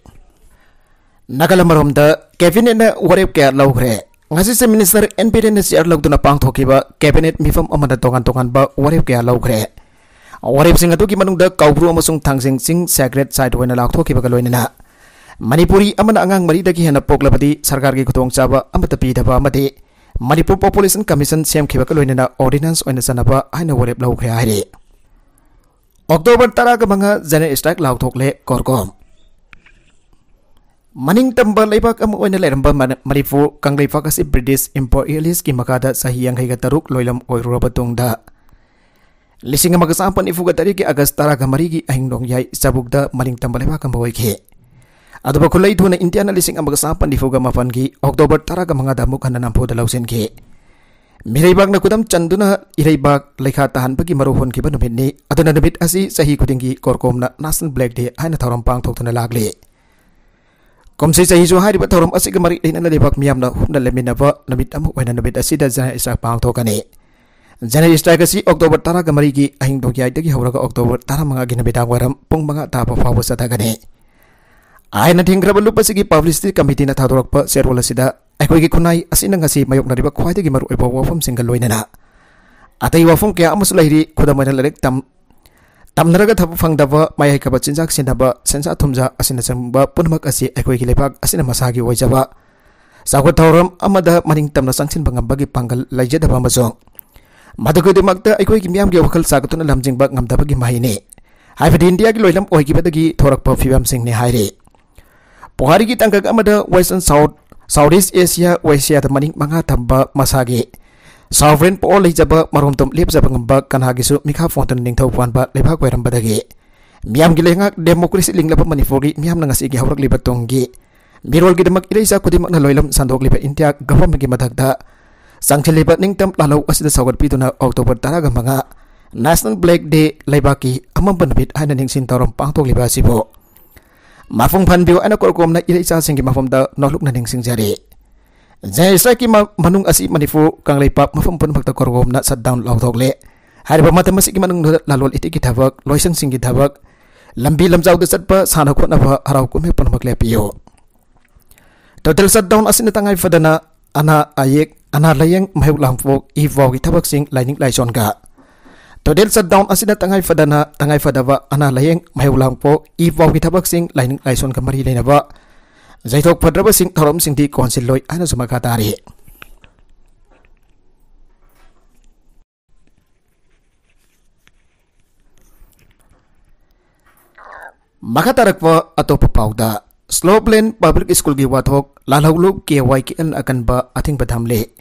ꯅꯥꯒꯥꯂꯦꯟ ꯃꯔꯣꯝꯗ Cabinet ꯅ ꯋꯥꯔꯦꯞ ꯀꯌꯥ ꯂꯧꯈ꯭ꯔꯦ꯫ ꯉꯁꯤ Chief Minister ꯑꯦꯟ ꯕꯤꯔꯦꯟꯅ chair ꯂꯧꯗꯨꯅ ꯄꯥꯡꯊꯣꯛꯈꯤꯕ Cabinet ꯃꯤꯐꯝ ꯑꯃꯗ ꯇꯣꯉꯥꯟ ꯇꯣꯉꯥꯟꯕ ꯋꯥꯔꯦꯞ ꯀꯌꯥ ꯂꯧꯈ꯭ꯔꯦ꯫ ꯋꯥꯔꯦꯞꯁꯤꯡ ꯑꯗꯨꯒꯤ ꯃꯅꯨꯡꯗ ꯀꯧꯕ꯭ꯔꯨ ꯑꯃꯁꯨꯡ ꯊꯥꯡꯖꯤꯡ ꯆꯤꯡ sacred site ꯑꯣꯏꯅ ꯂꯥꯎꯊꯣꯛꯈꯤꯕꯒ ꯂꯣꯏꯅꯅ ꯃꯅꯤꯄꯨꯔꯤ ꯑꯃꯅ ꯑꯉꯥꯡ ꯃꯔꯤꯗꯒꯤ ꯍꯦꯟꯅ ꯄꯣꯛꯂꯕꯗꯤ ꯁꯔꯀꯥꯔꯒꯤ ꯈꯨꯗꯣꯡꯆꯥꯕ ꯑꯃꯠꯇ ꯄꯤꯗꯕ ꯑꯃꯗꯤ ꯃꯅꯤꯄꯨꯔ Population Commission ꯁꯦꯝꯈꯤꯕꯒ ꯂꯣꯏꯅꯅ ordinance ꯑꯣꯏꯅ ꯆꯠꯅꯕ ꯍꯥꯏꯅ ꯋꯥꯔꯦꯞ ꯂꯧꯈ꯭ꯔꯦ ꯍꯥꯏꯔꯤ꯫ October ꯇꯔꯥꯒ ꯃꯉꯥ general strike ꯂꯥꯎꯊꯣꯛꯂꯦ ꯀꯣꯔꯀꯣꯝ꯫ ꯃꯅꯤꯡ ꯇꯝꯕ ꯂꯩꯕꯥꯛ ꯑꯃ ꯑꯣꯏꯅ ꯂꯩꯔꯝꯕ ꯃꯅ-, ꯃꯅꯤꯄꯨꯔ ꯀꯪꯂꯩꯄꯥꯛ ꯑꯁꯤ British imperialist ꯀꯤ ꯃꯈꯥꯗ ꯆꯍꯤ ꯌꯥꯡꯈꯩꯒ ꯇꯔꯨꯛ ꯂꯣꯏꯂꯝ ꯑꯣꯏꯔꯨꯔꯕ ꯇꯨꯡꯗ, ꯂꯤꯁꯤꯡ ꯑꯃꯒ ꯆꯥꯃꯥꯄꯟ ꯅꯤꯐꯨꯒ ꯇꯔꯦꯠꯀꯤ August ꯇꯔꯥꯒ ꯃꯔꯤꯒꯤ ꯑꯍꯤꯡ ꯅꯣꯡꯌꯥꯏ ꯆꯥꯕꯨꯛꯇ ꯃꯅꯤꯡ ꯇꯝꯕ ꯂꯩꯕꯥꯛ ꯑꯃ ꯑꯣꯏꯈꯤ꯫ ꯑꯗꯨꯕꯨ ꯈꯨꯠꯂꯩ ꯊꯨꯅ ꯏꯟꯗꯤꯌꯥꯅ ꯂꯤꯁꯤꯡ ꯑꯃꯒ ꯆꯥꯃꯥꯄꯟ ꯅꯤꯐꯨꯒ ꯃꯥꯄꯟꯒꯤ October ꯇꯔꯥꯒ ꯃꯉꯥꯗ ꯑꯃꯨꯛ ꯍꯟꯅ ꯅꯝꯐꯨꯗ ꯂꯧꯁꯤꯟꯈꯤ꯫ ꯃꯤꯔꯩꯕꯥꯛꯅ ꯈꯨꯗꯝ ꯆꯟꯗꯨꯅ ꯏꯔꯩꯕꯥꯛ ꯂꯩꯈꯥ ꯇꯥꯍꯟꯕꯒꯤ ꯃꯔꯨ ꯍꯣꯟꯈꯤꯕ ꯅꯨꯃꯤꯠꯅꯤ꯫ ꯑꯗꯨꯅ ꯅꯨꯃꯤꯠ ꯑꯁꯤ ꯆꯍꯤ ꯈꯨꯗꯤꯡꯒꯤ ꯀꯣꯔꯀꯣꯝꯅ National Black Day ꯍꯥꯏꯅ ꯊꯧꯔꯝ ꯄꯥꯡꯊꯣꯛꯇꯨꯅ ꯂꯥꯛꯂꯤ꯫ ꯀꯨꯝꯁꯤ ꯆꯍꯤꯁꯨ ꯍꯥꯏꯔꯤꯕ ꯊꯧꯔꯝ ꯑꯁꯤꯒ ꯃꯔꯤ ꯂꯩꯅꯅ ꯂꯩꯕꯥꯛ ꯃꯤꯌꯥꯝꯅ ꯍꯨꯞꯅ ꯂꯦꯞꯃꯤꯟꯅꯕ ꯅꯨꯃꯤꯠ ꯑꯃ ꯑꯣꯏꯅ ꯅꯨꯃꯤꯠ ꯑꯁꯤꯗ general strike ꯄꯥꯡꯊꯣꯛꯀꯅꯤ꯫ General strike ꯑꯁꯤ October ꯇꯔꯥꯒ ꯃꯔꯤꯒꯤ ꯑꯍꯤꯡ ꯅꯣꯡꯌꯥꯏꯗꯒꯤ ꯍꯧꯔꯒ October ꯇꯔꯥꯃꯉꯥꯒꯤ ꯅꯨꯃꯤꯗꯥꯡ ꯋꯥꯏꯔꯝ ꯄꯨꯡ ꯃꯉꯥ ꯇꯥꯕ ꯐꯥꯎꯕ ꯆꯠꯊꯒꯅꯤ꯫ ꯑꯥꯏꯟꯅ ꯊꯤꯡꯈ꯭ꯔꯕ ꯂꯨꯞ ꯑꯁꯤꯒꯤ publicity committee ꯅ ꯊꯥꯗꯣꯔꯛꯄ ꯆꯦꯔꯣꯜ ꯑꯁꯤꯗ ꯑꯩꯈꯣꯏꯒꯤ ꯈꯨꯟꯅꯥꯏ ꯑꯁꯤꯅ ꯉꯁꯤ ꯃꯥꯌꯣꯛꯅꯔꯤꯕ ꯈ꯭ꯋꯥꯏꯗꯒꯤ ꯃꯔꯨꯑꯣꯏꯕ ꯋꯥꯐꯝꯁꯤꯡꯒ ꯂꯣꯏꯅꯅ ꯑꯇꯩ ꯋꯥꯐꯝ ꯀꯌꯥ ꯑꯃꯁꯨ ꯂꯩꯔꯤ꯫ ꯈꯨꯗꯝ ꯑꯣꯏꯅ ꯂꯥꯏꯔꯤꯛ ꯇꯝ-, ꯇꯝꯅꯔꯒ ꯊꯕꯛ ꯐꯪꯗꯕ, ꯃꯌꯥꯏ ꯀꯥꯕ ꯆꯤꯟꯖꯥꯛ ꯁꯤꯖꯤꯟꯅꯕ, ꯁꯦꯟꯖꯥ ꯊꯨꯝꯖꯥ ꯑꯁꯤꯅꯆꯤꯡꯕ ꯄꯨꯝꯅꯃꯛ ꯑꯁꯤ ꯑꯩꯈꯣꯏꯒꯤ ꯂꯩꯕꯥꯛ ꯑꯁꯤꯅ ꯃꯁꯥꯒꯤ ꯑꯣꯏꯖꯕ ꯆꯥꯎꯈꯠ ꯊꯧꯔꯝ ꯑꯃꯗ ꯃꯅꯤꯡ ꯇꯝꯅ ꯆꯪꯁꯤꯟꯕ ꯉꯝꯕꯒꯤ ꯄꯥꯡꯒꯜ ꯂꯩꯖꯗꯕ ꯑꯃꯁꯨꯡ ꯃꯗꯨ ꯈꯨꯗꯤꯡꯃꯛꯇ ꯑꯩꯈꯣꯏꯒꯤ ꯃꯤꯌꯥꯝꯒꯤ ꯋꯥꯈꯜ ꯁꯥꯒꯠꯇꯨꯅ ꯂꯝꯖꯤꯡꯕ ꯉꯝꯗꯕꯒꯤ ꯃꯍꯩꯅꯤ꯫ ꯍꯥꯏꯕꯗꯤ ꯏꯟꯗꯤꯌꯥꯒꯤ ꯂꯣꯏꯂꯝ ꯑꯣꯏꯈꯤꯕꯗꯒꯤ ꯊꯣꯔꯛꯄ ꯐꯤꯕꯝꯁꯤꯡꯅꯤ ꯍꯥꯏꯔꯤ꯫ ꯄꯨꯋꯥꯔꯤꯒꯤ ꯇꯥꯡꯀꯛ ꯑꯃꯗ Western South, South East Asia, Asiaꯗ ꯃꯅꯤꯡ ꯃꯉꯥ ꯊꯝꯕ ꯃꯁꯥꯒꯤ sovereign power ꯂꯩꯖꯕ, ꯃꯔꯣꯝꯗꯣꯝ ꯂꯦꯞꯆꯕ ꯉꯝꯕ, ꯀꯅꯥꯒꯤꯁꯨ ꯃꯤꯈꯥ ꯄꯣꯟꯗꯅ ꯅꯤꯡꯊꯧ ꯄꯥꯟꯕ ꯂꯩꯕꯥꯛ ꯑꯣꯏꯔꯝꯕꯗꯒꯤ ꯃꯤꯌꯥꯝꯒꯤ ꯂꯩꯉꯥꯛ democracy ꯂꯤꯡꯂꯕ ꯃꯅꯤꯄꯨꯔꯒꯤ ꯃꯤꯌꯥꯝꯅ ꯉꯁꯤꯒꯤ ꯍꯧꯔꯛꯂꯤꯕ ꯇꯨꯡꯒꯤ ꯃꯤꯔꯣꯜꯒꯤꯗꯃꯛ ꯏꯔꯩꯆꯥ ꯈꯨꯗꯤꯡꯃꯛꯅ ꯂꯣꯏꯂꯝ ꯁꯟꯗꯣꯛꯂꯤꯕ ꯏꯟꯗꯤꯌꯥ governmentꯀꯤ ꯃꯊꯛꯇ ꯆꯪꯁꯤꯜꯂꯤꯕ ꯅꯤꯡꯇꯝ ꯂꯥꯜꯍꯧ ꯑꯁꯤꯗ ꯁꯧꯒꯠꯄꯤꯗꯨꯅ October ꯇꯔꯥꯒ ꯃꯉꯥ National Black Day, ꯂꯩꯕꯥꯛꯀꯤ ꯑꯃꯝꯕ ꯅꯨꯃꯤꯠ ꯍꯥꯏꯅ ꯅꯤꯡꯁꯤꯡ ꯊꯧꯔꯝ ꯄꯥꯡꯊꯣꯛꯂꯤꯕ ꯑꯁꯤꯕꯨ ꯃꯄꯨꯡ ꯐꯥꯍꯟꯕꯤꯌꯨ ꯍꯥꯏꯅ ꯀꯣꯔꯀꯣꯝꯅ ꯏꯔꯩꯆꯥꯁꯤꯡꯒꯤ ꯃꯐꯝꯗ ꯅꯣꯜꯂꯨꯛꯅ ꯅꯤꯡꯁꯤꯡꯖꯔꯤ꯫ ꯖꯦ ꯑꯦꯁ ꯑꯥꯏꯒꯤ ꯃ-, ꯃꯅꯨꯡ ꯑꯁꯤ ꯃꯅꯤꯄꯨꯔ ꯀꯪꯂꯩꯄꯥꯛ ꯃꯐꯝ ꯄꯨꯝꯅꯃꯛꯇ ꯀꯣꯔꯀꯣꯝꯅ shutdown ꯂꯥꯎꯊꯣꯛꯂꯦ꯫ ꯍꯥꯏꯔꯤꯕ ꯃꯇꯝ ꯑꯁꯤꯒꯤ ꯃꯅꯨꯡꯗ ꯂꯂꯣꯟ ꯏꯇꯤꯛꯀꯤ ꯊꯕꯛ, ꯂꯣꯏꯁꯪꯁꯤꯡꯒꯤ ꯊꯕꯛ, ꯂꯝꯕꯤ ꯂꯝꯖꯥꯎꯗ ꯆꯠꯄ, ꯁꯥꯟꯅ ꯈꯣꯠꯅꯕ, ꯍꯔꯥꯎ ꯀꯨꯝꯍꯩ ꯄꯨꯝꯅꯃꯛ ꯂꯦꯞꯄꯤꯌꯨ꯫ Total shutdown ꯑꯁꯤꯅ ꯇꯉꯥꯏ ꯐꯗꯅ ꯑꯅꯥ ꯑꯌꯦꯛ, ꯑꯅꯥ ꯂꯥꯌꯦꯡ, ꯃꯍꯩ ꯂꯥꯡꯄꯣꯛ, ꯏ ꯄꯥꯎꯒꯤ ꯊꯕꯛꯁꯤꯡ, ꯂꯥꯏꯅꯤꯡ ꯂꯥꯏꯁꯣꯟꯒ꯫ Total shutdown ꯑꯁꯤꯅ ꯇꯉꯥꯏ ꯐꯗꯅ, ꯇꯉꯥꯏ ꯐꯗꯕ ꯑꯅꯥ ꯂꯥꯌꯦꯡ, ꯃꯍꯩ ꯂꯥꯡꯄꯣꯛ, ꯏ ꯄꯥꯎꯒꯤ ꯊꯕꯛꯁꯤꯡ, ꯂꯥꯏꯅꯤꯡ ꯂꯥꯏꯁꯣꯟꯒ ꯃꯔꯤ ꯂꯩꯅꯕ ꯌꯩꯊꯣꯛ ꯐꯠꯇ꯭ꯔꯕꯁꯤꯡ, ꯊꯧꯔꯝꯁꯤꯡꯗꯤ ꯀꯣꯟꯁꯤꯜꯂꯣꯏ ꯍꯥꯏꯅꯁꯨ ꯃꯈꯥ ꯇꯥꯔꯤ꯫ ꯃꯈꯥ ꯇꯥꯔꯛꯄ ꯑꯇꯣꯞꯄ ꯄꯥꯎꯗ, ꯁ꯭ꯂꯣꯞꯂꯦꯟ ꯄꯕ꯭ꯂꯤꯛ ꯁ꯭ꯀꯨꯜꯒꯤ ꯋꯥꯊꯣꯛ, ꯂꯥꯜꯍꯧꯂꯨꯞ ꯀꯦ ꯋꯥꯏ ꯀꯦ ꯑꯦꯜꯅ ꯑꯀꯟꯕ ꯑꯊꯤꯡꯕ ꯊꯝꯂꯦ꯫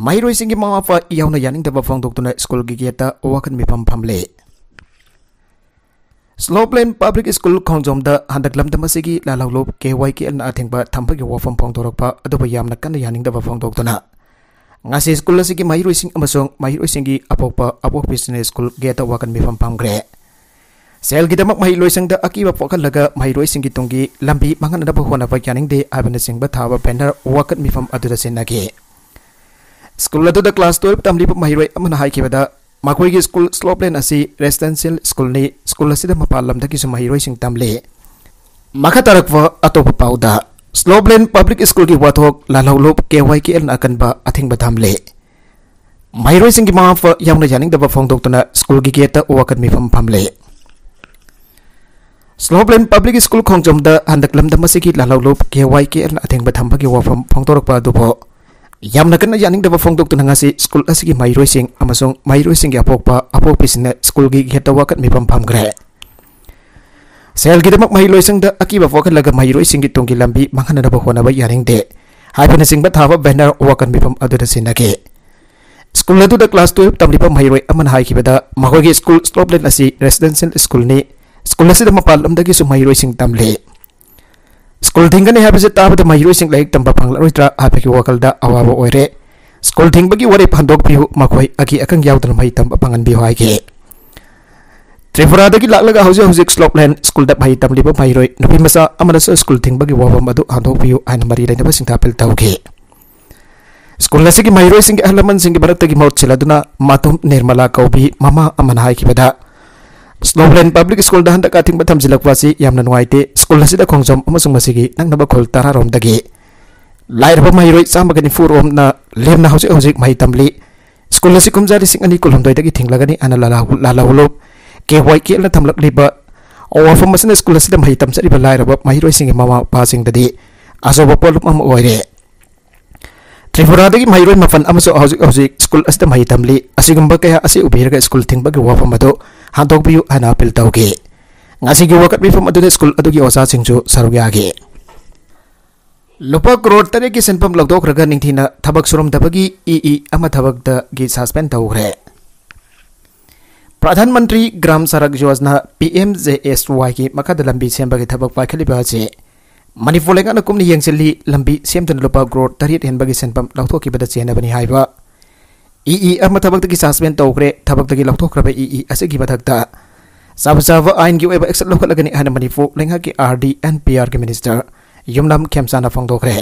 ꯃꯍꯩꯔꯣꯏꯁꯤꯡꯒꯤ ꯃꯃꯥ ꯃꯄꯥ ꯌꯥꯎꯅ ꯌꯥꯅꯤꯡꯗꯕ ꯐꯣꯡꯗꯣꯛꯇꯨꯅ ꯁ꯭ꯀꯨꯜꯒꯤ ꯒꯦꯠꯇ ꯋꯥꯀꯠ ꯃꯤꯐꯝ ꯐꯝꯂꯦ꯫ ꯁ꯭ꯂꯣꯞꯂꯦꯟ ꯄꯕ꯭ꯂꯤꯛ ꯁ꯭ꯀꯨꯜ ꯈꯣꯡꯖꯣꯝꯗ ꯍꯟꯗꯛ ꯂꯝꯗꯝ ꯑꯁꯤꯒꯤ ꯂꯥꯜꯍꯧꯂꯨꯞ ꯀꯦ ꯋꯥꯏ ꯀꯦ ꯑꯦꯜꯅ ꯑꯊꯤꯡꯕ ꯊꯝꯕꯒꯤ ꯋꯥꯐꯝ ꯐꯣꯡꯗꯣꯔꯛꯄ ꯑꯗꯨꯕꯨ ꯌꯥꯝꯅ ꯀꯟꯅ ꯌꯥꯅꯤꯡꯗꯕ ꯐꯣꯡꯗꯣꯛꯇꯨꯅ ꯉꯁꯤ ꯁ꯭ꯀꯨꯜ ꯑꯁꯤꯒꯤ ꯃꯍꯩꯔꯣꯏꯁꯤꯡ ꯑꯃꯁꯨꯡ ꯃꯍꯩꯔꯣꯏꯁꯤꯡꯒꯤ ꯑꯄꯣꯛꯄ ꯑꯄꯣꯛꯄꯤꯁꯤꯡꯅ ꯁ꯭ꯀꯨꯜ ꯒꯦꯠꯇ ꯋꯥꯀꯠ ꯃꯤꯐꯝ ꯐꯝꯈ꯭ꯔꯦ꯫ ꯁꯦꯜꯒꯤꯗꯃꯛ ꯃꯍꯩ ꯂꯣꯏꯁꯪꯗ ꯑꯀꯤꯕ ꯄꯣꯛꯍꯜꯂꯒ ꯃꯍꯩꯔꯣꯏꯁꯤꯡꯒꯤ ꯇꯨꯡꯒꯤ ꯂꯝꯕꯤ ꯃꯥꯡꯍꯟꯅꯕ ꯍꯣꯠꯅꯕ ꯌꯥꯅꯤꯡꯗꯦ ꯍꯥꯏꯕꯅꯆꯤꯡꯕ ꯊꯥꯕ ꯕꯦꯅꯔ ꯋꯥꯀꯠ ꯃꯤꯐꯝ ꯑꯗꯨꯗ ꯁꯤꯟꯅꯈꯤ꯫ ꯁ꯭ꯀꯨꯜ ꯑꯗꯨꯗ ꯀ꯭ꯂꯥꯁ ꯇꯨꯌꯦꯜꯐ ꯇꯝꯂꯤꯕ ꯃꯍꯩꯔꯣꯏ ꯑꯃꯅ ꯍꯥꯏꯈꯤꯕꯗ, ꯃꯈꯣꯏꯒꯤ ꯁ꯭ꯀꯨꯜ ꯁ꯭ꯂꯣꯞꯂꯦꯟ ꯑꯁꯤ ꯔꯦꯁꯤꯗꯦꯟꯁꯤꯌꯦꯜ ꯁ꯭ꯀꯨꯜꯅꯤ, ꯁ꯭ꯀꯨꯜ ꯑꯁꯤꯗ ꯃꯄꯥꯟ ꯂꯝꯗꯒꯤꯁꯨ ꯃꯍꯩꯔꯣꯏꯁꯤꯡ ꯇꯝꯂꯤ꯫ ꯃꯈꯥ ꯇꯥꯔꯛꯄ ꯑꯇꯣꯞꯄ ꯄꯥꯎꯗ, ꯁ꯭ꯂꯣꯞꯂꯦꯟ ꯄꯕ꯭ꯂꯤꯛ ꯁ꯭ꯀꯨꯜꯒꯤ ꯋꯥꯊꯣꯛ, ꯂꯥꯜꯍꯧꯂꯨꯞ ꯀꯦ ꯋꯥꯏ ꯀꯦ ꯑꯦꯜꯅ ꯑꯀꯟꯕ ꯑꯊꯤꯡꯕ ꯊꯝꯂꯦ꯫ ꯃꯍꯩꯔꯣꯏꯁꯤꯡꯒꯤ ꯃꯃꯥ ꯃꯄꯥ ꯌꯥꯎꯅ ꯌꯥꯅꯤꯡꯗꯕ ꯐꯣꯡꯗꯣꯛꯇꯨꯅ ꯁ꯭ꯀꯨꯜꯒꯤ ꯒꯦꯠꯇ ꯋꯥꯀꯠ ꯃꯤꯐꯝ ꯐꯝꯂꯦ꯫ ꯁ꯭ꯂꯣꯞꯂꯦꯟ ꯄꯕ꯭ꯂꯤꯛ ꯁ꯭ꯀꯨꯜ ꯈꯣꯡꯖꯣꯝꯗ ꯍꯟꯗꯛ ꯂꯝꯗꯝ ꯑꯁꯤꯒꯤ ꯂꯥꯜꯍꯧꯂꯨꯞ ꯀꯦ ꯋꯥꯏ ꯀꯦ ꯑꯦꯜꯅ ꯑꯊꯤꯡꯕ ꯊꯝꯕꯒꯤ ꯋꯥꯐꯝ ꯐꯣꯡꯗꯣꯔꯛꯄ ꯑꯗꯨꯕꯨ ꯌꯥꯝꯅ ꯀꯟꯅ ꯌꯥꯅꯤꯡꯗꯕ ꯐꯣꯡꯗꯣꯛꯇꯨꯅ ꯉꯁꯤ ꯁ꯭ꯀꯨꯜ ꯑꯁꯤꯒꯤ ꯃꯍꯩꯔꯣꯏꯁꯤꯡ ꯑꯃꯁꯨꯡ ꯃꯍꯩꯔꯣꯏꯁꯤꯡꯒꯤ ꯑꯄꯣꯛꯄ ꯑꯄꯣꯛꯄꯤꯁꯤꯡꯅ ꯁ꯭ꯀꯨꯜꯒꯤ ꯒꯦꯠꯇ ꯋꯥꯀꯠ ꯃꯤꯐꯝ ꯐꯝꯈ꯭ꯔꯦ꯫ ꯁꯦꯜꯒꯤꯗꯃꯛ ꯃꯍꯩ ꯂꯣꯏꯁꯪꯗ ꯑꯀꯤꯕ ꯄꯣꯛꯍꯜꯂꯒ ꯃꯍꯩꯔꯣꯏꯁꯤꯡꯒꯤ ꯇꯨꯡꯒꯤ ꯂꯝꯕꯤ ꯃꯥꯡꯍꯟꯅꯅꯕ ꯍꯣꯠꯅꯕ ꯌꯥꯅꯤꯡꯗꯦ ꯍꯥꯏꯕꯅꯆꯤꯡꯕ ꯊꯥꯕ ꯕꯦꯅꯔ ꯋꯥꯀꯠ ꯃꯤꯐꯝ ꯑꯗꯨꯗ ꯁꯤꯟꯅꯈꯤ꯫ ꯁ꯭ꯀꯨꯜ ꯑꯗꯨꯗ ꯀ꯭ꯂꯥꯁ ꯇꯨꯌꯦꯜꯐ ꯇꯝꯂꯤꯕ ꯃꯍꯩꯔꯣꯏ ꯑꯃꯅ ꯍꯥꯏꯈꯤꯕꯗ, ꯃꯈꯣꯏꯒꯤ ꯁ꯭ꯀꯨꯜ ꯁ꯭ꯂꯣꯞꯂꯦꯟ ꯑꯁꯤ ꯔꯦꯁꯤꯗꯦꯟꯁꯤꯌꯦꯜ ꯁ꯭ꯀꯨꯜꯅꯤ꯫ ꯁ꯭ꯀꯨꯜ ꯑꯁꯤꯗ ꯃꯄꯥꯟ ꯂꯝꯗꯒꯤꯁꯨ ꯃꯍꯩꯔꯣꯏꯁꯤꯡ ꯇꯝꯂꯤ꯫ ꯁ꯭ꯀꯨꯜ ꯊꯤꯡꯒꯅꯤ ꯍꯥꯏꯕꯁꯤ ꯇꯥꯕꯗ ꯃꯍꯩꯔꯣꯏꯁꯤꯡ ꯂꯥꯏꯔꯤꯛ ꯇꯝꯕ ꯐꯪꯂꯔꯣꯏꯗ꯭ꯔꯥ ꯍꯥꯏꯕꯒꯤ ꯋꯥꯈꯜꯗ ꯑꯋꯥꯕ ꯑꯣꯏꯔꯦ꯫ ꯁ꯭ꯀꯨꯜ ꯊꯤꯡꯕꯒꯤ ꯋꯥꯔꯦꯞ ꯍꯟꯗꯣꯛꯄꯤꯌꯨ, ꯃꯈꯣꯏ ꯑꯀꯤ ꯑꯈꯪ ꯌꯥꯎꯗꯅ ꯃꯍꯩ ꯇꯝꯕ ꯐꯪꯍꯟꯕꯤꯌꯨ ꯍꯥꯏꯈꯤ꯫ ꯇ꯭ꯔꯤꯄꯨꯔꯥꯗꯒꯤ ꯂꯥꯛꯂꯒ ꯍꯧꯖꯤꯛ ꯍꯧꯖꯤꯛ ꯁ꯭ꯂꯣꯞꯂꯦꯟ ꯁ꯭ꯀꯨꯜꯗ ꯃꯍꯩ ꯇꯝꯂꯤꯕ ꯃꯍꯩꯔꯣꯏ ꯅꯨꯄꯤ ꯃꯆꯥ ꯑꯃꯅꯁꯨ ꯁ꯭ꯀꯨꯜ ꯊꯤꯡꯕꯒꯤ ꯋꯥꯐꯝ ꯑꯗꯨ ꯍꯟꯗꯣꯛꯄꯤꯌꯨ ꯍꯥꯏꯅ ꯃꯔꯤ ꯂꯩꯅꯕꯁꯤꯡꯗ ꯑꯄꯤꯜ ꯇꯧꯈꯤ꯫ ꯁ꯭ꯀꯨꯜ ꯑꯁꯤꯒꯤ ꯃꯍꯩꯔꯣꯏꯁꯤꯡꯒꯤ ꯑꯍꯜ ꯂꯃꯟꯁꯤꯡꯒꯤ ꯃꯔꯛꯇꯒꯤ ꯃꯍꯨꯠ ꯁꯤꯜꯂꯗꯨꯅ ꯃꯥꯇꯨꯝ ꯅꯤꯔꯃꯂꯥ ꯀꯧꯕꯤ ꯃꯃꯥ ꯑꯃꯅ ꯍꯥꯏꯈꯤꯕꯗ, ꯁ꯭ꯂꯣꯞꯂꯦꯟ ꯄꯕ꯭ꯂꯤꯛ ꯁ꯭ꯀꯨꯜꯗ ꯍꯟꯗꯛ ꯑꯊꯤꯡꯕ ꯊꯝꯖꯤꯜꯂꯛꯄ ꯑꯁꯤ ꯌꯥꯝꯅ ꯅꯨꯡꯉꯥꯏꯇꯦ꯫ ꯁ꯭ꯀꯨꯜ ꯑꯁꯤꯗ ꯈꯣꯡꯖꯣꯝ ꯑꯃꯁꯨꯡ ꯃꯁꯤꯒꯤ ꯅꯛꯅꯕ ꯈꯨꯜ ꯇꯔꯥꯔꯣꯝꯗꯒꯤ ꯂꯥꯏꯔꯕ ꯃꯍꯩꯔꯣꯏ ꯆꯥꯝꯃꯒ ꯅꯤꯐꯨ ꯔꯣꯝꯅ ꯂꯦꯝꯅ ꯍꯧꯖꯤꯛ ꯍꯧꯖꯤꯛ ꯃꯍꯩ ꯇꯝꯂꯤ꯫ ꯁ꯭ꯀꯨꯜ ꯑꯁꯤ ꯀꯨꯝꯖꯥ ꯂꯤꯁꯤꯡ ꯑꯅꯤ ꯀꯨꯟꯍꯨꯝꯗꯣꯏꯗꯒꯤ ꯊꯤꯡꯂꯒꯅꯤ ꯍꯥꯏꯅ ꯂꯥꯂꯥ-, ꯂꯥꯂꯥꯍꯨꯂꯨꯞ ꯀꯦ ꯋꯥꯏ ꯀꯦ ꯑꯦꯜꯅ ꯊꯝꯂꯛꯂꯤꯕ ꯋꯥꯐꯝ ꯑꯁꯤꯅ ꯁ꯭ꯀꯨꯜ ꯑꯁꯤꯗ ꯃꯍꯩ ꯇꯝꯖꯔꯤꯕ ꯂꯥꯏꯔꯕ ꯃꯍꯩꯔꯣꯏꯁꯤꯡꯒꯤ ꯃꯃꯥ ꯃꯄꯥꯁꯤꯡꯗꯗꯤ ꯑꯆꯧꯕ ꯄꯣꯠꯂꯨꯝ ꯑꯃ ꯑꯣꯏꯔꯦ꯫ ꯇ꯭ꯔꯤꯄꯨꯔꯥꯗꯒꯤ ꯃꯍꯩꯔꯣꯏ ꯃꯥꯄꯟ ꯑꯃꯁꯨ ꯍꯧꯖꯤꯛ ꯍꯧꯖꯤꯛ ꯁ꯭ꯀꯨꯜ ꯑꯁꯤꯗ ꯃꯍꯩ ꯇꯝꯂꯤ꯫ ꯑꯁꯤꯒꯨꯝꯕ ꯀꯌꯥ ꯑꯁꯤ ꯎꯕꯤꯔꯒ ꯁ꯭ꯀꯨꯜ ꯊꯤꯡꯕꯒꯤ ꯋꯥꯐꯝ ꯑꯗꯨ ꯍꯟꯗꯣꯛꯄꯤꯌꯨ ꯍꯥꯏꯅ ꯑꯄꯤꯜ ꯇꯧꯈꯤ꯫ ꯉꯁꯤꯒꯤ ꯋꯥꯀꯠ ꯃꯤꯐꯝ ꯑꯗꯨꯗ ꯁ꯭ꯀꯨꯜ ꯑꯗꯨꯒꯤ ꯑꯣꯖꯥꯁꯤꯡꯁꯨ ꯁꯔꯨꯛ ꯌꯥꯈꯤ꯫ ꯂꯨꯄꯥ ꯀ꯭ꯔꯣꯔ ꯇꯔꯦꯠꯀꯤ ꯁꯦꯟꯐꯝ ꯂꯧꯊꯣꯛꯈ꯭ꯔꯒ ꯅꯤꯡꯊꯤꯅ ꯊꯕꯛ ꯁꯨꯔꯝꯗꯕꯒꯤ ꯏ ꯏ ꯑꯃ ꯊꯕꯛꯇꯒꯤ ꯁꯁꯄꯦꯟ ꯇꯧꯈ꯭ꯔꯦ꯫ Pradhan Mantri Gram Sadak Yojana, P M J S ꯋꯥꯏꯒꯤ ꯃꯈꯥꯗ ꯂꯝꯕꯤ ꯁꯦꯝꯕꯒꯤ ꯊꯕꯛ ꯄꯥꯏꯈꯠꯂꯤꯕ ꯑꯁꯤ ꯃꯅꯤꯄꯨꯔ ꯂꯩꯉꯥꯛꯅ ꯀꯨꯞꯅ ꯌꯦꯡꯁꯤꯜꯂꯤ꯫ ꯂꯝꯕꯤ ꯁꯦꯝꯗꯨꯅ ꯂꯨꯄꯥ ꯀ꯭ꯔꯣꯔ ꯇꯔꯦꯠ ꯍꯦꯟꯕꯒꯤ ꯁꯦꯟꯐꯝ ꯂꯧꯊꯣꯛꯈꯤꯕꯗ ꯆꯦꯟꯅꯕꯅꯤ ꯍꯥꯏꯕ ꯏ ꯏ ꯑꯃ ꯊꯕꯛꯇꯒꯤ ꯁꯁꯄꯦꯟ ꯇꯧꯈ꯭ꯔꯦ꯫ ꯊꯕꯛꯇꯒꯤ ꯂꯧꯊꯣꯛꯈ꯭ꯔꯕ ꯏ ꯏ ꯑꯁꯤꯒꯤ ꯃꯊꯛꯇ ꯆꯥꯕ ꯆꯥꯕ ꯑꯥꯏꯟꯒꯤ ꯑꯣꯏꯕ ꯑꯦꯛꯁꯟ ꯂꯧꯈꯠꯂꯒꯅꯤ ꯍꯥꯏꯅ ꯃꯅꯤꯄꯨꯔ ꯂꯩꯉꯥꯛꯀꯤ ꯑꯥꯔ ꯗꯤ ꯑꯦꯟ ꯄꯤ ꯑꯥꯔꯒꯤ ꯃꯤꯅꯤꯁꯇꯔ ꯌꯨꯝꯅꯥꯝ ꯈꯦꯝꯆꯥꯟꯅ ꯐꯣꯡꯗꯣꯛꯈ꯭ꯔꯦ꯫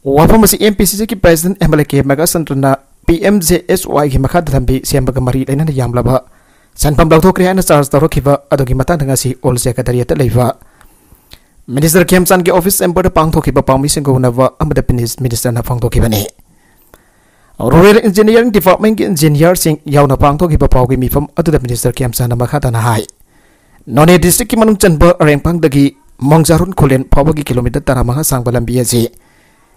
ꯋꯥꯐꯝ ꯑꯁꯤ ꯑꯦꯝ ꯄꯤ ꯁꯤ ꯁꯤꯒꯤ president M L A K ꯃꯦꯘꯆꯟꯗ꯭ꯔꯅ ꯄꯤ ꯑꯦꯝ ꯖꯦ ꯑꯦꯁ ꯋꯥꯏꯒꯤ ꯃꯈꯥꯗ ꯂꯝꯕꯤ ꯁꯦꯝꯕꯒ ꯃꯔꯤ ꯂꯩꯅꯅ ꯌꯥꯝꯂꯕ ꯁꯦꯟꯐꯝ ꯂꯧꯊꯣꯛꯈ꯭ꯔꯦ ꯍꯥꯏꯅ ꯆꯥꯔꯖ ꯇꯧꯔꯛꯈꯤꯕ ꯑꯗꯨꯒꯤ ꯃꯇꯥꯡꯗ ꯉꯁꯤ ꯑꯣꯜ ꯁꯦꯀ꯭ꯔꯦꯇꯔꯤꯌꯦꯠꯇ ꯂꯩꯕ ꯃꯤꯅꯤꯁꯇꯔ ꯈꯦꯝꯆꯥꯟꯒꯤ ꯑꯣꯐꯤꯁ ꯆꯦꯝꯕꯔꯗ ꯄꯥꯡꯊꯣꯛꯈꯤꯕ ꯄꯥꯎꯃꯤꯁꯤꯡꯒ ꯎꯅꯕ ꯑꯃꯗ ꯃꯤꯅꯤꯁ-, ꯃꯤꯅꯤꯁꯇꯔꯅ ꯐꯣꯡꯗꯣꯛꯈꯤꯕꯅꯤ꯫ ꯔꯨꯔꯦꯜ ꯏꯟꯖꯤꯅꯤꯌꯥꯔꯤꯡ ꯗꯤꯄꯥꯔꯠꯃꯦꯟꯠꯀꯤ ꯏꯟꯖꯤꯅꯤꯌꯥꯔꯁꯤꯡ ꯌꯥꯎꯅ ꯄꯥꯡꯊꯣꯛꯈꯤꯕ ꯄꯥꯎꯒꯤ ꯃꯤꯐꯝ ꯑꯗꯨꯗ ꯃꯤꯅꯤꯁꯇꯔ ꯈꯦꯝꯆꯥꯟꯅ ꯃꯈꯥ ꯇꯥꯅ ꯍꯥꯏ, ꯅꯣꯅꯦ ꯗꯤꯁꯇ꯭ꯔꯤꯛꯀꯤ ꯃꯅꯨꯡ ꯆꯟꯕ ꯑꯔꯦꯡꯄꯥꯡꯗꯒꯤ ꯃꯣꯡꯖꯥꯔꯨꯟ ꯈꯨꯂꯦꯟ ꯐꯥꯎꯕꯒꯤ ꯀꯤꯂꯣꯃꯤꯇꯔ ꯇꯔꯥꯃꯉꯥ ꯁꯥꯡꯕ ꯂꯝꯕꯤ ꯑꯁꯤ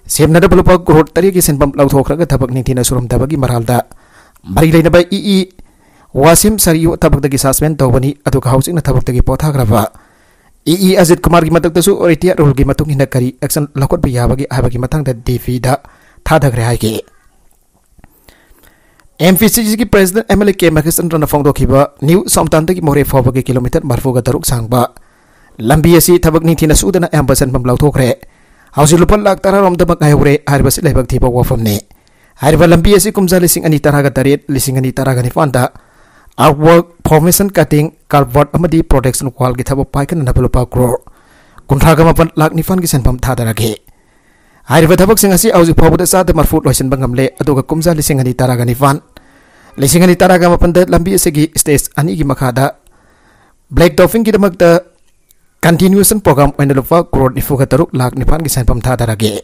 ꯁꯦꯝꯅꯅꯕ ꯂꯨꯄꯥ ꯀ꯭ꯔꯣꯔ ꯇꯔꯦꯠꯀꯤ ꯁꯦꯟꯐꯝ ꯂꯧꯊꯣꯛꯈ꯭ꯔꯒ ꯊꯕꯛ ꯅꯤꯡꯊꯤꯅ ꯁꯨꯔꯝꯗꯕꯒꯤ ꯃꯔꯥꯜꯗ ꯃꯔꯤ ꯂꯩꯅꯕ ꯏ ꯏ ꯋꯥꯁꯤꯝ ꯁꯔꯤꯌꯨ ꯊꯕꯛꯇꯒꯤ ꯁꯁꯄꯦꯟ ꯇꯧꯕꯅꯤ, ꯑꯗꯨꯒ ꯍꯧꯖꯤꯛꯅ ꯊꯕꯛꯇꯒꯤ ꯄꯣꯊꯥꯈ꯭ꯔꯕ ꯏ ꯏ ꯑꯖꯤꯠ ꯀꯨꯃꯥꯔꯒꯤ ꯃꯊꯛꯇꯁꯨ ꯔꯤꯇꯥꯌꯔ ꯔꯨꯜꯒꯤ ꯃꯇꯨꯡ ꯏꯟꯅ ꯀꯔꯤ ꯑꯦꯛꯁꯟ ꯂꯧꯈꯠꯄ ꯌꯥꯕꯒꯦ ꯍꯥꯏꯕꯒꯤ ꯃꯇꯥꯡꯗ ꯗꯤ ꯄꯤꯗ ꯊꯥꯗꯈ꯭ꯔꯦ ꯍꯥꯏꯈꯤ꯫ ꯑꯦꯝ ꯄꯤ ꯁꯤ ꯁꯤꯒꯤ president M L A K ꯃꯍꯦꯁꯆꯟꯗ꯭ꯔꯅ ꯐꯣꯡꯗꯣꯛꯈꯤꯕ ꯅ꯭ꯌꯨ ꯁꯣꯝꯇꯥꯟꯗꯒꯤ ꯃꯣꯔꯦ ꯐꯥꯎꯕꯒꯤ ꯀꯤꯂꯣꯃꯤꯇꯔ ꯃꯔꯤꯐꯨꯒ ꯇꯔꯨꯛ ꯁꯥꯡꯕ ꯂꯝꯕꯤ ꯑꯁꯤ ꯊꯕꯛ ꯅꯤꯡꯊꯤꯅ ꯁꯨꯗꯅ ꯑꯌꯥꯝꯕ ꯁꯦꯟꯐꯝ ꯂꯧꯊꯣꯛꯈ꯭ꯔꯦ꯫ ꯍꯧꯖꯤꯛ ꯂꯨꯄꯥ ꯂꯥꯈ ꯇꯔꯥꯔꯣꯝꯗꯃꯛ ꯉꯥꯏꯍꯧꯔꯦ꯫ ꯍꯥꯏꯔꯤꯕꯁꯤ ꯂꯥꯏꯕꯛ ꯊꯤꯕ ꯋꯥꯐꯝꯅꯤ꯫ ꯍꯥꯏꯔꯤꯕ ꯂꯝꯕꯤ ꯑꯁꯤ ꯀꯨꯝꯖꯥ ꯂꯤꯁꯤꯡ ꯑꯅꯤ ꯇꯔꯥꯒ ꯇꯔꯦꯠ, ꯂꯤꯁꯤꯡ ꯑꯅꯤ ꯇꯔꯥꯒ ꯅꯤꯄꯥꯟꯗ ꯑꯥꯔꯠꯋꯥꯔꯛ, ꯐꯣꯔꯃꯦꯁꯟ ꯀꯇꯤꯡ, ꯀꯜꯚꯔꯠ ꯑꯃꯗꯤ ꯄ꯭ꯔꯣꯇꯦꯛꯁꯟ ꯋꯥꯜꯒꯤ ꯊꯕꯛ ꯄꯥꯏꯈꯠꯅꯅꯕ ꯂꯨꯄꯥ ꯀ꯭ꯔꯣꯔ ꯀꯨꯟꯊ꯭ꯔꯥꯒ ꯃꯥꯄꯟ ꯂꯥꯈ ꯅꯤꯄꯥꯟꯒꯤ ꯁꯦꯟꯐꯝ ꯊꯥꯗꯔꯒꯦ꯫ ꯍꯥꯏꯔꯤꯕ ꯊꯕꯛꯁꯤꯡ ꯑꯁꯤ ꯍꯧꯖꯤꯛ ꯐꯥꯎꯕꯗ ꯆꯥꯗ ꯃꯔꯐꯨ ꯂꯣꯏꯁꯤꯟꯕ ꯉꯝꯂꯦ, ꯑꯗꯨꯒ ꯀꯨꯝꯖꯥ ꯂꯤꯁꯤꯡ ꯑꯅꯤ ꯇꯔꯥꯒ ꯅꯤꯄꯥꯟ, ꯂꯤꯁꯤꯡ ꯑꯅꯤ ꯇꯔꯥꯒ ꯃꯥꯄꯟꯗ ꯂꯝꯕꯤ ꯑꯁꯤꯒꯤ ꯁ꯭ꯇꯦꯖ ꯑꯅꯤꯒꯤ ꯃꯈꯥꯗ ꯕ꯭ꯂꯦꯛ ꯇꯣꯞꯄꯤꯡꯒꯤꯗꯃꯛꯇ ꯀꯟꯇꯤꯅ꯭ꯌꯨꯑꯦꯁꯟ ꯄ꯭ꯔꯣꯒ꯭ꯔꯥꯝ ꯑꯣꯏꯅ ꯂꯨꯄꯥ ꯀ꯭ꯔꯣꯔ ꯅꯤꯐꯨꯒ ꯇꯔꯨꯛ ꯂꯥꯈ ꯅꯤꯄꯥꯟꯒꯤ ꯁꯦꯟꯐꯝ ꯊꯥꯗꯔꯒꯦ꯫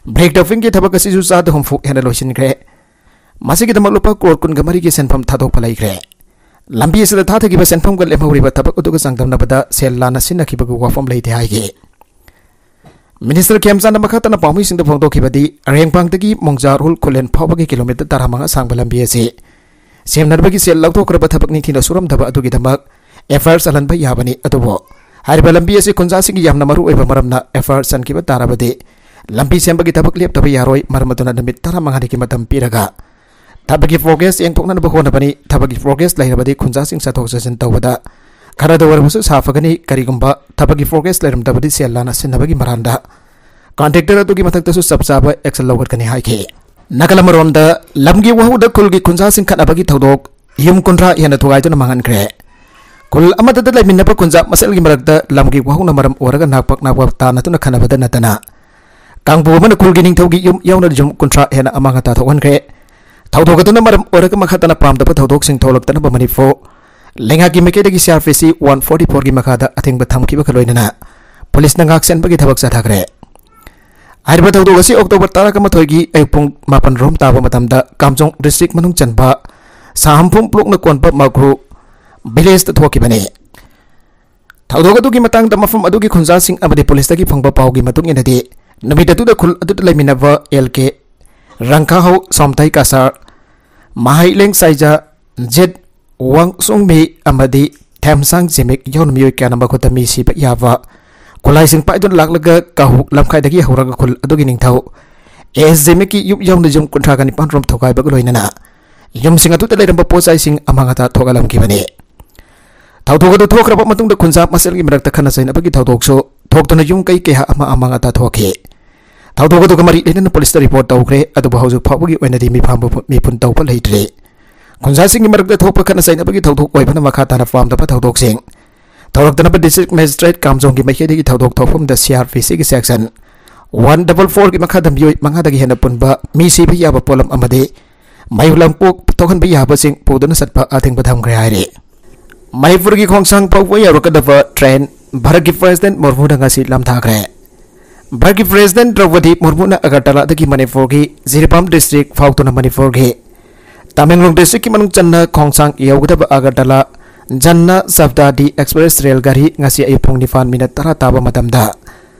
ꯕ꯭ꯂꯦꯛ ꯇꯣꯞꯄꯤꯡꯒꯤ ꯊꯕꯛ ꯑꯁꯤꯁꯨ ꯆꯥꯗ ꯍꯨꯝꯐꯨ ꯍꯦꯟꯅ ꯂꯣꯏꯁꯤꯟꯈ꯭ꯔꯦ꯫ ꯃꯁꯤꯒꯤꯗꯃꯛ ꯂꯨꯄꯥ ꯀ꯭ꯔꯣꯔ ꯀꯨꯟꯒ ꯃꯔꯤꯒꯤ ꯁꯦꯟꯐꯝ ꯊꯥꯗꯣꯛꯄ ꯂꯩꯈ꯭ꯔꯦ꯫ ꯂꯝꯕꯤ ꯑꯁꯤꯗ ꯊꯥꯊꯈꯤꯕ ꯁꯦꯟꯐꯝꯒ ꯂꯦꯝꯍꯧꯔꯤꯕ ꯊꯕꯛ ꯑꯗꯨꯒ ꯆꯥꯡꯗꯝꯅꯕꯗ ꯁꯦꯜ ꯂꯥꯟꯅ ꯁꯤꯖꯤꯟꯅꯈꯤꯕꯒꯤ ꯋꯥꯐꯝ ꯂꯩꯇꯦ ꯍꯥꯏꯈꯤ꯫ ꯃꯤꯅꯤꯁꯇꯔ ꯈꯦꯝꯆꯥꯟꯗ ꯃꯈꯥ ꯇꯥꯅ ꯄꯥꯎꯃꯤꯁꯤꯡꯗ ꯐꯣꯡꯗꯣꯛꯈꯤꯕꯗꯤ, ꯑꯔꯦꯡꯄꯥꯡꯗꯒꯤ ꯃꯣꯡꯖꯥꯔꯨꯜ ꯈꯨꯂꯦꯟ ꯐꯥꯎꯕꯒꯤ ꯀꯤꯂꯣꯃꯤꯇꯔ ꯇꯔꯥꯃꯉꯥ ꯁꯥꯡꯕ ꯂꯝꯕꯤ ꯑꯁꯤ ꯁꯦꯝꯅꯅꯕꯒꯤ ꯁꯦꯜ ꯂꯧꯊꯣꯛꯈ꯭ꯔꯕ ꯊꯕꯛ ꯅꯤꯡꯊꯤꯅ ꯁꯨꯔꯝꯗꯕ ꯑꯗꯨꯒꯤꯗꯃꯛ ꯑꯦꯐ ꯑꯥꯏ ꯑꯥꯔ ꯆꯜꯍꯟꯕ ꯌꯥꯕꯅꯤ꯫ ꯑꯗꯨꯕꯨ ꯍꯥꯏꯔꯤꯕ ꯂꯝꯕꯤ ꯑꯁꯤ ꯈꯨꯟꯖꯥꯁꯤꯡꯒꯤ ꯌꯥꯝꯅ ꯃꯔꯨ ꯑꯣꯏꯕ ꯃꯔꯝꯅ ꯑꯦꯐ ꯑꯥꯏ ꯑꯥꯔ ꯆꯟꯈꯤꯕ ꯇꯥꯔꯕꯗꯤ ꯂꯝꯕꯤ ꯁꯦꯝꯕꯒꯤ ꯊꯕꯛ ꯂꯦꯞꯇꯕ ꯌꯥꯔꯣꯏ꯫ ꯃꯔꯝ ꯑꯗꯨꯅ ꯅꯨꯃꯤꯠ ꯇꯔꯥꯃꯉꯥꯅꯤꯒꯤ ꯃꯇꯝ ꯄꯤꯔꯒ ꯊꯕꯛꯀꯤ ꯄ꯭ꯔꯣꯒ꯭ꯔꯦꯁ ꯌꯦꯡꯊꯣꯛꯅꯅꯕ ꯍꯣꯠꯅꯕꯅꯤ꯫ ꯊꯕꯛꯀꯤ ꯄ꯭ꯔꯣꯒ꯭ꯔꯦꯁ ꯂꯩꯔꯕꯗꯤ ꯈꯨꯟꯖꯥꯁꯤꯡ ꯆꯠꯊꯣꯛ ꯆꯠꯁꯤꯟ ꯇꯧꯕꯗ ꯈꯔꯗ ꯑꯣꯏꯔꯕꯁꯨ ꯁꯥꯐꯒꯅꯤ꯫ ꯀꯔꯤꯒꯨꯝꯕ ꯊꯕꯛꯀꯤ ꯄ꯭ꯔꯣꯒ꯭ꯔꯦꯁ ꯂꯩꯔꯝꯗꯕꯗꯤ ꯁꯦꯜ ꯂꯥꯟꯅ ꯁꯤꯟꯅꯕꯒꯤ ꯃꯔꯥꯟꯗ ꯀꯟꯇ꯭ꯔꯦꯛꯇꯔ ꯑꯗꯨꯒꯤ ꯃꯊꯛꯇꯁꯨ ꯆꯞ ꯆꯥꯕ ꯑꯦꯛꯁꯟ ꯂꯧꯈꯠꯀꯅꯤ ꯍꯥꯏꯈꯤ꯫ ꯅꯥꯀꯜ ꯑꯃꯔꯣꯝꯗ, ꯂꯝꯒꯤ ꯋꯥꯍꯧꯗ ꯈꯨꯜꯒꯤ ꯈꯨꯟꯖꯥꯁꯤꯡ ꯈꯠꯅꯕꯒꯤ ꯊꯧꯗꯣꯛ, ꯌꯨꯝ ꯀꯨꯟꯊ꯭ꯔꯥ ꯍꯦꯟꯅ ꯊꯨꯒꯥꯏꯗꯨꯅ ꯃꯥꯡꯍꯟꯈ꯭ꯔꯦ꯫ ꯈꯨꯜ ꯑꯃꯠꯇꯗ ꯂꯩꯃꯤꯟꯅꯕ ꯈꯨꯟꯖꯥ ꯃꯁꯦꯜꯒꯤ ꯃꯔꯛꯇ ꯂꯝꯒꯤ ꯋꯥꯍꯧꯅ ꯃꯔꯝ ꯑꯣꯏꯔꯒ ꯅꯥꯛꯄꯛ ꯅꯥꯛꯄꯛ ꯇꯥꯟꯅꯗꯨꯅ ꯈꯠꯅꯕꯗ ꯅꯠꯇꯅ ꯀꯥꯡꯕꯨ ꯑꯃꯅ ꯈꯨꯜꯒꯤ ꯅꯤꯡꯊꯧꯒꯤ ꯌꯨꯝ ꯌꯥꯎꯅ ꯌꯨꯝ ꯀꯨꯟꯊ꯭ꯔꯥ ꯍꯦꯟꯅ ꯑꯃꯥꯡ ꯑꯇꯥ ꯊꯣꯛꯍꯟꯈ꯭ꯔꯦ꯫ ꯊꯧꯗꯣꯛ ꯑꯗꯨꯅ ꯃꯔꯝ ꯑꯣꯏꯔꯒ ꯃꯈꯥ ꯇꯥꯅ ꯄꯥꯝꯗꯕ ꯊꯧꯗꯣꯛꯁꯤꯡ ꯊꯣꯛꯂꯛꯇꯅꯕ ꯃꯅꯤꯄꯨꯔ ꯂꯩꯉꯥꯛꯀꯤ ꯃꯥꯏꯀꯩꯗꯒꯤ ꯁꯤ ꯑꯥꯔ ꯄꯤ ꯁꯤ ꯋꯥꯟ ꯐꯣꯔꯇꯤ ꯐꯣꯔꯒꯤ ꯃꯈꯥꯗ ꯑꯊꯤꯡꯕ ꯊꯝꯈꯤꯕꯒ ꯂꯣꯏꯅꯅ ꯄꯨꯂꯤꯁꯅ ꯉꯥꯛ ꯁꯦꯟꯕꯒꯤ ꯊꯕꯛ ꯆꯠꯊꯈ꯭ꯔꯦ꯫ ꯍꯥꯏꯔꯤꯕ ꯊꯧꯗꯣꯛ ꯑꯁꯤ ꯑꯣꯛꯇꯣꯕꯔ ꯇꯔꯥꯃꯥꯊꯣꯏꯒꯤ ꯑꯌꯨꯛ ꯄꯨꯡ ꯃꯥꯄꯟ ꯔꯣꯝ ꯇꯥꯕ ꯃꯇꯝꯗ ꯀꯥꯝꯖꯣꯡ ꯗꯤꯁꯇ꯭ꯔꯤꯛ ꯃꯅꯨꯡ ꯆꯟꯕ ꯁꯥꯍꯝꯐꯨꯡ ꯕ꯭ꯂꯣꯛꯅ ꯀꯣꯟꯕ ꯃꯒ꯭ꯔꯨ ꯚꯤꯂꯦꯖꯇ ꯊꯣꯛꯈꯤꯕꯅꯤ꯫ ꯊꯧꯗꯣꯛ ꯑꯗꯨꯒꯤ ꯃꯇꯥꯡꯗ ꯃꯐꯝ ꯑꯗꯨꯒꯤ ꯈꯨꯟꯖꯥꯁꯤꯡ ꯑꯃꯗꯤ ꯄꯨꯂꯤꯁꯇꯒꯤ ꯐꯪꯕ ꯄꯥꯎꯒꯤ ꯃꯇꯨꯡ ꯏꯟꯅꯗꯤ, ꯅꯨꯃꯤꯠ ꯑꯗꯨꯗ ꯈꯨꯜ ꯑꯗꯨꯗ ꯂꯩꯃꯤꯟꯅꯕ ꯑꯦꯜ ꯀꯦ ꯔꯪꯈꯥꯍꯧ, ꯁꯣꯝꯊꯩ ꯀꯁꯥꯔ, ꯃꯍꯩꯂꯦꯡ ꯁꯥꯏꯖꯥ, ꯖꯦꯠ ꯋꯥꯡꯁꯣꯡꯃꯤ ꯑꯃꯗꯤ ꯊꯦꯝꯁꯥꯡ ꯖꯦꯃꯤꯛ ꯌꯥꯎꯅ ꯃꯤꯑꯣꯏ ꯀꯌꯥꯅ ꯃꯈꯨꯠꯇ ꯃꯤ ꯁꯤꯕ ꯌꯥꯕ ꯈꯨꯠꯂꯥꯏꯁꯤꯡ ꯄꯥꯏꯗꯨꯅ ꯂꯥꯛꯂꯒ ꯀꯥꯍꯨ ꯂꯝꯈꯥꯏꯗꯒꯤ ꯍꯧꯔꯒ ꯈꯨꯜ ꯑꯗꯨꯒꯤ ꯅꯤꯡꯊꯧ ꯑꯦꯁ ꯖꯦꯃꯤꯛꯀꯤ ꯌꯨꯝ ꯌꯥꯎꯅ ꯌꯨꯝ ꯀꯨꯟꯊ꯭ꯔꯥꯒ ꯅꯤꯄꯥꯟ ꯔꯣꯝ ꯊꯨꯒꯥꯏꯕꯒ ꯂꯣꯏꯅꯅ ꯌꯨꯝꯁꯤꯡ ꯑꯗꯨꯗ ꯂꯩꯔꯝꯕ ꯄꯣꯠꯆꯩꯁꯤꯡ ꯑꯃꯥꯡ ꯑꯇꯥ ꯊꯣꯛꯍꯜꯂꯝꯈꯤꯕꯅꯤ꯫ ꯊꯧꯗꯣꯛ ꯑꯗꯨ ꯊꯣꯛꯈ꯭ꯔꯕ ꯃꯇꯨꯡꯗ ꯈꯨꯟꯖꯥ ꯃꯁꯦꯜꯒꯤ ꯃꯔꯛꯇ ꯈꯠꯅ ꯆꯩꯅꯕꯒꯤ ꯊꯧꯗꯣꯛꯁꯨ ꯊꯣꯛꯇꯨꯅ ꯌꯨꯝ ꯀꯩ ꯀꯌꯥ ꯑꯃ ꯑꯃꯥꯡ ꯑꯇꯥ ꯊꯣꯛꯈꯤ꯫ ꯊꯧꯗꯣꯛ ꯑꯗꯨꯒ ꯃꯔꯤ ꯂꯩꯅꯅ ꯄꯨꯂꯤꯁꯇ ꯔꯤꯄꯣꯔꯠ ꯇꯧꯈ꯭ꯔꯦ, ꯑꯗꯨꯕꯨ ꯍꯧꯖꯤꯛ ꯐꯥꯎꯕꯒꯤ ꯑꯣꯏꯅꯗꯤ ꯃꯤꯐꯥꯕ ꯃꯤꯄꯨꯟ ꯇꯧꯕ ꯂꯩꯇ꯭ꯔꯤ꯫ ꯈꯨꯟꯖꯥꯁꯤꯡꯒꯤ ꯃꯔꯛꯇ ꯊꯣꯛꯄ ꯈꯠꯅ ꯆꯩꯅꯕꯒꯤ ꯊꯧꯗꯣꯛ ꯑꯣꯏꯕꯅ ꯃꯈꯥ ꯇꯥꯅ ꯄꯥꯝꯗꯕ ꯊꯧꯗꯣꯛꯁꯤꯡ꯫ ꯊꯧꯔꯛꯇꯅꯕ District Magistrate ꯀꯥꯝꯖꯣꯡꯒꯤ ꯃꯥꯏꯀꯩꯗꯒꯤ ꯊꯧꯗꯣꯛ ꯊꯣꯛꯐꯝꯗ C R P C ꯒꯤ section one double four ꯒꯤ ꯃꯈꯥꯗ ꯃꯤꯑꯣꯏ ꯃꯉꯥꯗꯒꯤ ꯍꯦꯟꯅ ꯄꯨꯟꯕ ꯃꯤ ꯁꯤꯕ ꯌꯥꯕ ꯄꯣꯠꯂꯝ ꯑꯃꯗꯤ ꯃꯩ ꯂꯪꯄꯣꯛ ꯊꯣꯛꯍꯟꯕ ꯌꯥꯕꯁꯤꯡ ꯄꯨꯗꯨꯅ ꯆꯠꯄ ꯑꯊꯤꯡꯕ ꯊꯝꯈ꯭ꯔꯦ ꯍꯥꯏꯔꯤ꯫ ꯃꯅꯤꯄꯨꯔꯒꯤ ꯈꯣꯡꯁꯥꯡ ꯐꯥꯎꯕ ꯌꯧꯔꯛꯀꯗꯕ train ꯚꯥꯔꯠꯀꯤ President ꯃꯨꯔꯃꯨꯅ ꯉꯁꯤ ꯂꯝꯊꯥꯈ꯭ꯔꯦ꯫ ꯚꯥꯔꯠꯀꯤ President ꯗ꯭ꯔꯧꯄꯗꯤ ꯃꯨꯔꯃꯨꯅ ꯑꯒꯔꯇꯂꯥꯗꯒꯤ ꯃꯅꯤꯄꯨꯔꯒꯤ ꯖꯤꯔꯤꯕꯥꯝ District ꯐꯥꯎꯗꯨꯅ ꯃꯅꯤꯄꯨꯔꯒꯤ ꯇꯃꯦꯡꯂꯣꯡ District ꯀꯤ ꯃꯅꯨꯡ ꯆꯟꯅ ꯈꯣꯡꯁꯥꯡ ꯌꯧꯒꯗꯕ ꯑꯒꯔꯇꯂꯥ ꯖꯟꯅ ꯁꯕꯗꯥꯗꯤ Express ꯔꯦꯜ ꯒꯥꯔꯤ ꯉꯁꯤ ꯑꯌꯨꯛ ꯄꯨꯡ ꯅꯤꯄꯥꯟ ꯃꯤꯅꯠ ꯇꯔꯥ ꯇꯥꯕ ꯃꯇꯝꯗ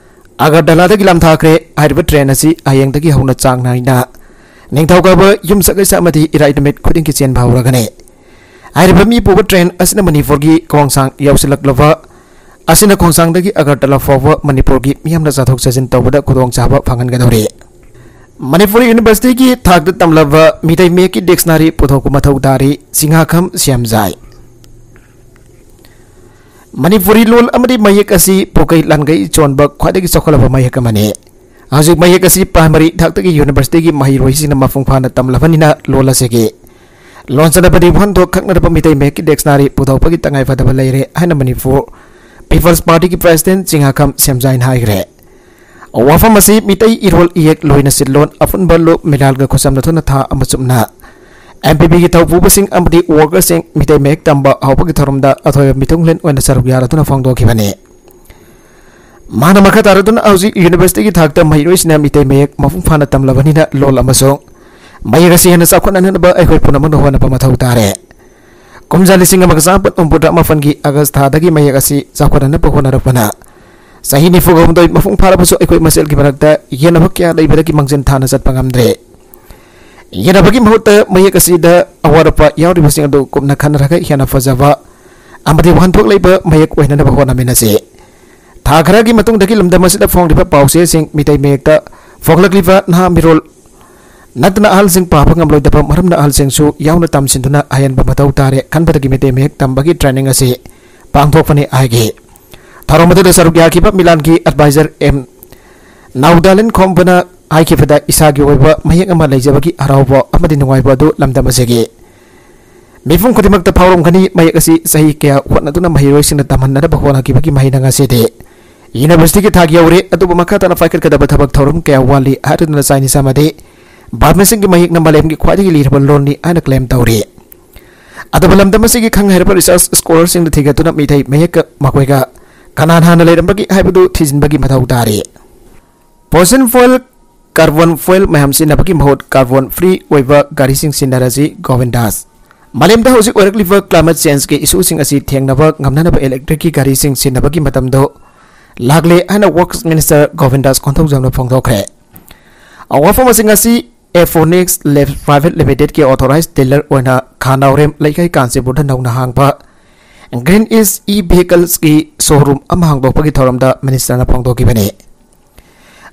ꯑꯒꯔꯇꯂꯥꯗꯒꯤ ꯂꯥꯝꯊꯥꯈ꯭ꯔꯦ꯫ ꯍꯥꯏꯔꯤꯕ train ꯑꯁꯤ ꯍꯌꯦꯡꯗꯒꯤ ꯍꯧꯅ ꯆꯥꯡ ꯅꯥꯏꯅ ꯅꯤꯡꯊꯧꯀꯥꯕ, ꯌꯨꯝꯁꯀꯩꯁ ꯑꯃꯗꯤ ꯏꯔꯥꯏ ꯅꯨꯃꯤꯠ ꯈꯨꯗꯤꯡꯒꯤ ꯆꯦꯟꯕ ꯍꯧꯔꯒꯅꯤ꯫ ꯍꯥꯏꯔꯤꯕ ꯃꯤ ꯄꯨꯕ train ꯑꯁꯤꯅ ꯃꯅꯤꯄꯨꯔꯒꯤ ꯈꯣꯡꯁꯥꯡ ꯌꯧꯁꯤꯜꯂꯛꯂꯕ ꯑꯁꯤꯅ ꯈꯣꯡꯁꯥꯡꯗꯒꯤ ꯑꯒꯔꯇꯂꯥ ꯐꯥꯎꯕ ꯃꯅꯤꯄꯨꯔꯒꯤ ꯃꯤꯌꯥꯝꯅ ꯆꯠꯊꯣꯛ ꯆꯠꯁꯤꯟ ꯇꯧꯕꯗ ꯈꯨꯗꯣꯡꯆꯥꯕ ꯐꯪꯍꯟꯒꯗꯧꯔꯤ꯫ ꯃꯅꯤꯄꯨꯔ University ꯒꯤ ꯊꯥꯛꯇ ꯇꯝꯂꯕ ꯃꯤꯇꯩ ꯃꯌꯦꯛꯀꯤ dictionary ꯄꯨꯊꯣꯛꯄ ꯃꯊꯧ ꯇꯥꯔꯤ, ꯆꯤꯡꯉꯥꯈꯝ ꯁꯦꯝꯖꯥꯏ꯫ ꯃꯅꯤꯄꯨꯔꯤ ꯂꯣꯜ ꯑꯃꯗꯤ ꯃꯌꯦꯛ ꯑꯁꯤ ꯄꯣꯛꯀꯩ ꯂꯥꯟꯒꯩ ꯆꯣꯟꯕ ꯈ꯭ꯋꯥꯏꯗꯒꯤ ꯆꯥꯎꯈꯠꯂꯕ ꯃꯌꯦꯛ ꯑꯃꯅꯤ꯫ ꯍꯧꯖꯤꯛ ꯃꯌꯦꯛ ꯑꯁꯤ primary ꯊꯥꯛꯇꯒꯤ University ꯒꯤ ꯃꯍꯩꯔꯣꯏꯁꯤꯡꯅ ꯃꯄꯨꯡ ꯐꯥꯅ ꯇꯝꯂꯕꯅꯤꯅ ꯂꯣꯜ ꯑꯁꯤꯒꯤ ꯂꯣꯟꯆꯠꯅꯕꯗꯤ ꯋꯥꯍꯟꯊꯣꯛ ꯈꯪꯅꯅꯕ ꯃꯤꯇꯩ ꯃꯌꯦꯛꯀꯤ dictionary ꯄꯨꯊꯣꯛꯄꯒꯤ ꯇꯉꯥꯏꯐꯗꯕ ꯂꯩꯔꯦ ꯍꯥꯏꯅ ꯃꯅꯤꯄꯨꯔ People's Party ꯒꯤ President ꯆꯤꯡꯉꯥꯈꯝ ꯁꯦꯝꯖꯥꯏꯅ ꯍꯥꯏꯈ꯭ꯔꯦ꯫ ꯋꯥꯐꯝ ꯑꯁꯤ ꯃꯤꯇꯩ ꯏꯔꯣꯜ ꯏꯌꯦꯛ ꯂꯣꯏꯅ ꯁꯤꯜꯂꯣꯟ ꯑꯄꯨꯟꯕ ꯂꯣꯛ ꯃꯤꯂꯥꯜꯒ ꯈꯨꯠꯁꯝꯅꯗꯨꯅ ꯊꯥ ꯑꯃ ꯆꯨꯞꯅ M P P ꯒꯤ ꯊꯧꯄꯨꯕꯁꯤꯡ ꯑꯃꯗꯤ worker ꯁꯤꯡ ꯃꯤꯇꯩ ꯃꯌꯦꯛ ꯇꯝꯕ ꯍꯧꯕꯒꯤ ꯊꯧꯔꯝꯗ ꯑꯊꯣꯏꯕ ꯃꯤꯊꯨꯡꯂꯦꯟ ꯑꯣꯏꯅ ꯁꯔꯨꯛ ꯌꯥꯔꯗꯨꯅ ꯐꯣꯡꯗꯣꯛꯈꯤꯕꯅꯤ꯫ ꯃꯍꯥꯛꯅ ꯃꯈꯥ ꯇꯥꯔꯗꯨꯅ ꯍꯧꯖꯤꯛ University ꯒꯤ ꯊꯥꯛꯇ ꯃꯍꯩꯔꯣꯏꯁꯤꯡꯅ ꯃꯤꯇꯩ ꯃꯌꯦꯛ ꯃꯄꯨꯡ ꯐꯥꯅ ꯇꯝꯂꯕꯅꯤꯅ ꯂꯣꯜ ꯑꯃꯁꯨꯡ ꯃꯌꯦꯛ ꯑꯁꯤ ꯍꯦꯟꯅ ꯆꯥꯎꯈꯠꯍꯟꯅꯕ ꯑꯩꯈꯣꯏ ꯄꯨꯝꯅꯃꯛꯅ ꯍꯣꯠꯅꯕ ꯃꯊꯧ ꯇꯥꯔꯦ꯫ ꯀꯨꯝꯖꯥ ꯂꯤꯁꯤꯡ ꯑꯃꯒ ꯆꯥꯃꯥꯄꯟ ꯍꯨꯝꯐꯨꯇꯔꯥ ꯃꯥꯄꯟꯒꯤ August ꯊꯥꯗꯒꯤ ꯃꯌꯦꯛ ꯑꯁꯤ ꯆꯥꯎꯈꯠꯍꯟꯅꯕ ꯍꯣꯠꯅꯔꯛꯄꯅ ꯆꯍꯤ ꯅꯤꯐꯨꯒ ꯍꯨꯝꯗꯣꯏ ꯃꯄꯨꯡ ꯐꯥꯔꯕꯁꯨ ꯑꯩꯈꯣꯏ ꯃꯁꯦꯜꯒꯤ ꯃꯔꯛꯇ ꯌꯦꯠꯅꯕ ꯀꯌꯥ ꯂꯩꯕꯗꯒꯤ ꯃꯥꯡꯖꯤꯟ ꯊꯥꯅ ꯆꯠꯄ ꯉꯝꯗ꯭ꯔꯦ꯫ ꯌꯦꯠꯅꯕꯒꯤ ꯃꯍꯨꯠꯇ ꯃꯌꯦꯛ ꯑꯁꯤꯗ ꯑꯋꯥꯠ ꯑꯄꯥ ꯌꯥꯎꯔꯤꯕꯁꯤꯡ ꯑꯗꯨ ꯀꯨꯞꯅ ꯈꯟꯅꯔꯒ ꯍꯦꯟꯅ ꯐꯖꯕ ꯑꯃꯗꯤ ꯋꯥꯍꯟꯊꯣꯛ ꯂꯩꯕ ꯃꯌꯦꯛ ꯑꯣꯏꯅꯅꯕ ꯍꯣꯠꯅꯃꯤꯟꯅꯁꯤ꯫ ꯊꯥ ꯈꯔꯒꯤ ꯃꯇꯨꯡꯗꯒꯤ ꯂꯝꯗꯝ ꯑꯁꯤꯗ ꯐꯣꯡꯂꯤꯕ ꯄꯥꯎꯆꯦꯁꯤꯡ ꯃꯤꯇꯩ ꯃꯌꯦꯛꯇ ꯐꯣꯡꯂꯛꯂꯤꯕ ꯅꯍꯥ ꯃꯤꯔꯣꯜ ꯅꯠꯇꯅ ꯑꯍꯜꯁꯤꯡ ꯄꯥꯕ ꯉꯝꯂꯣꯏꯗꯕ ꯃꯔꯝꯅ ꯑꯍꯜꯁꯤꯡꯁꯨ ꯌꯥꯎꯅ ꯇꯝꯁꯤꯟꯗꯨꯅ ꯑꯍꯦꯟꯕ ꯃꯊꯧ ꯇꯥꯔꯦ ꯈꯟꯕꯗꯒꯤ ꯃꯤꯇꯩ ꯃꯌꯦꯛ ꯇꯝꯕꯒꯤ training ꯑꯁꯤ ꯄꯥꯡꯊꯣꯛꯄꯅꯤ ꯍꯥꯏꯈꯤ꯫ ꯊꯧꯔꯝ ꯑꯗꯨꯗ ꯁꯔꯨꯛ ꯌꯥꯈꯤꯕ ꯃꯤꯂꯥꯟꯒꯤ advisor M ꯅꯥꯎꯗꯥꯂꯤꯟ ꯈꯣꯝꯕꯅ ꯍꯥꯏꯈꯤꯕꯗ ꯏꯁꯥꯒꯤ ꯑꯣꯏꯕ ꯃꯌꯦꯛ ꯑꯃ ꯂꯩꯖꯕꯒꯤ ꯍꯔꯥꯎꯕ ꯑꯃꯗꯤ ꯅꯨꯡꯉꯥꯏꯕ ꯑꯗꯨ ꯂꯝꯗꯝ ꯑꯁꯤꯒꯤ ꯃꯤꯄꯨꯝ ꯈꯨꯗꯤꯡꯃꯛꯇ ꯐꯥꯎꯔꯝꯒꯅꯤ, ꯃꯌꯦꯛ ꯑꯁꯤ ꯆꯍꯤ ꯀꯌꯥ ꯍꯣꯠꯅꯗꯨꯅ ꯃꯍꯩꯔꯣꯏꯁꯤꯡꯅ ꯇꯝꯍꯟꯅꯅꯕ ꯍꯣꯠꯅꯈꯤꯕꯒꯤ ꯃꯍꯩꯅ ꯉꯁꯤꯗꯤ ꯌꯨꯅꯤꯚꯔꯁꯤꯇꯤꯒꯤ ꯊꯥꯛ ꯌꯧꯔꯦ, ꯑꯗꯨꯕꯨ ꯃꯈꯥ ꯇꯥꯅ ꯄꯥꯏꯈꯠꯀꯗꯕ ꯊꯕꯛ ꯊꯧꯔꯝ ꯀꯌꯥ ꯋꯥꯠꯂꯤ ꯍꯥꯏꯗꯨꯅ ꯆꯥꯏꯅꯤꯁ ꯑꯃꯗꯤ ꯕꯔꯃꯤꯁꯤꯡꯒꯤ ꯃꯌꯦꯛꯅ ꯃꯥꯂꯦꯝꯒꯤ ꯈ꯭ꯋꯥꯏꯗꯒꯤ ꯂꯤꯔꯕ ꯂꯣꯟꯅꯤ ꯍꯥꯏꯅ ꯀ꯭ꯂꯦꯝ ꯇꯧꯔꯤ꯫ ꯑꯗꯨꯕꯨ ꯂꯝꯗꯝ ꯑꯁꯤꯒꯤ ꯈꯪ ꯍꯩꯔꯕ ꯔꯤꯁꯔꯆ ꯁ꯭ꯀꯣꯂꯔꯁꯤꯡꯅ ꯊꯤꯒꯠꯇꯨꯅ ꯃꯤꯇꯩ ꯃꯌꯦꯛꯀ ꯃꯈꯣꯏꯒ ꯀꯅꯥꯅ ꯍꯥꯟꯅ ꯂꯩꯔꯝꯕꯒꯦ ꯍꯥꯏꯕꯗꯨ ꯊꯤꯖꯤꯟꯕꯒꯤ ꯃꯊꯧ ꯇꯥꯔꯤ꯫ Fossil fuel, carbon fuel ꯃꯌꯥꯝ ꯁꯤꯖꯤꯟꯅꯕꯒꯤ ꯃꯍꯨꯠ carbon free ꯑꯣꯏꯕ ꯒꯥꯔꯤꯁꯤꯡ ꯁꯤꯖꯤꯟꯅꯔꯁꯤ, ꯒꯣꯕꯤꯟꯗꯥꯁ꯫ ꯃꯥꯂꯦꯝꯗ ꯍꯧꯖꯤꯛ ꯑꯣꯏꯔꯛꯂꯤꯕ climate changeꯀꯤ issueꯁꯤꯡ ꯑꯁꯤ ꯊꯦꯡꯅꯕ ꯉꯝꯅꯅꯕ electricꯀꯤ ꯒꯥꯔꯤꯁꯤꯡ ꯁꯤꯖꯤꯟꯅꯕꯒꯤ ꯃꯇꯝꯗꯣ ꯂꯥꯛꯂꯦ ꯍꯥꯏꯅ Works Minister ꯒꯣꯕꯤꯟꯗꯥꯁ ꯀꯣꯟꯊꯧꯖꯝꯅ ꯐꯣꯡꯗꯣꯛꯈ꯭ꯔꯦ꯫ ꯋꯥꯐꯝ ꯑꯁꯤ ꯉꯁꯤ ꯑꯦꯐꯣꯅꯤꯛꯁ ꯂꯦꯕ ꯄ꯭ꯔꯥꯏꯚꯦꯠ ꯂꯤꯃꯤꯇꯦꯗꯀꯤ authorized dealer ꯑꯣꯏꯅ ꯈꯥ ꯅꯥꯎꯔꯦꯝ ꯂꯩꯀꯥꯏ ꯀꯥꯟꯆꯤꯄꯨꯔꯗ ꯅꯧꯅ ꯍꯥꯡꯕ Green East E Vehiclesꯀꯤ showroom ꯑꯃ ꯍꯥꯡꯗꯣꯛꯄꯒꯤ ꯊꯧꯔꯝꯗ ministerꯅ ꯐꯣꯡꯗꯣꯛꯈꯤꯕꯅꯤ꯫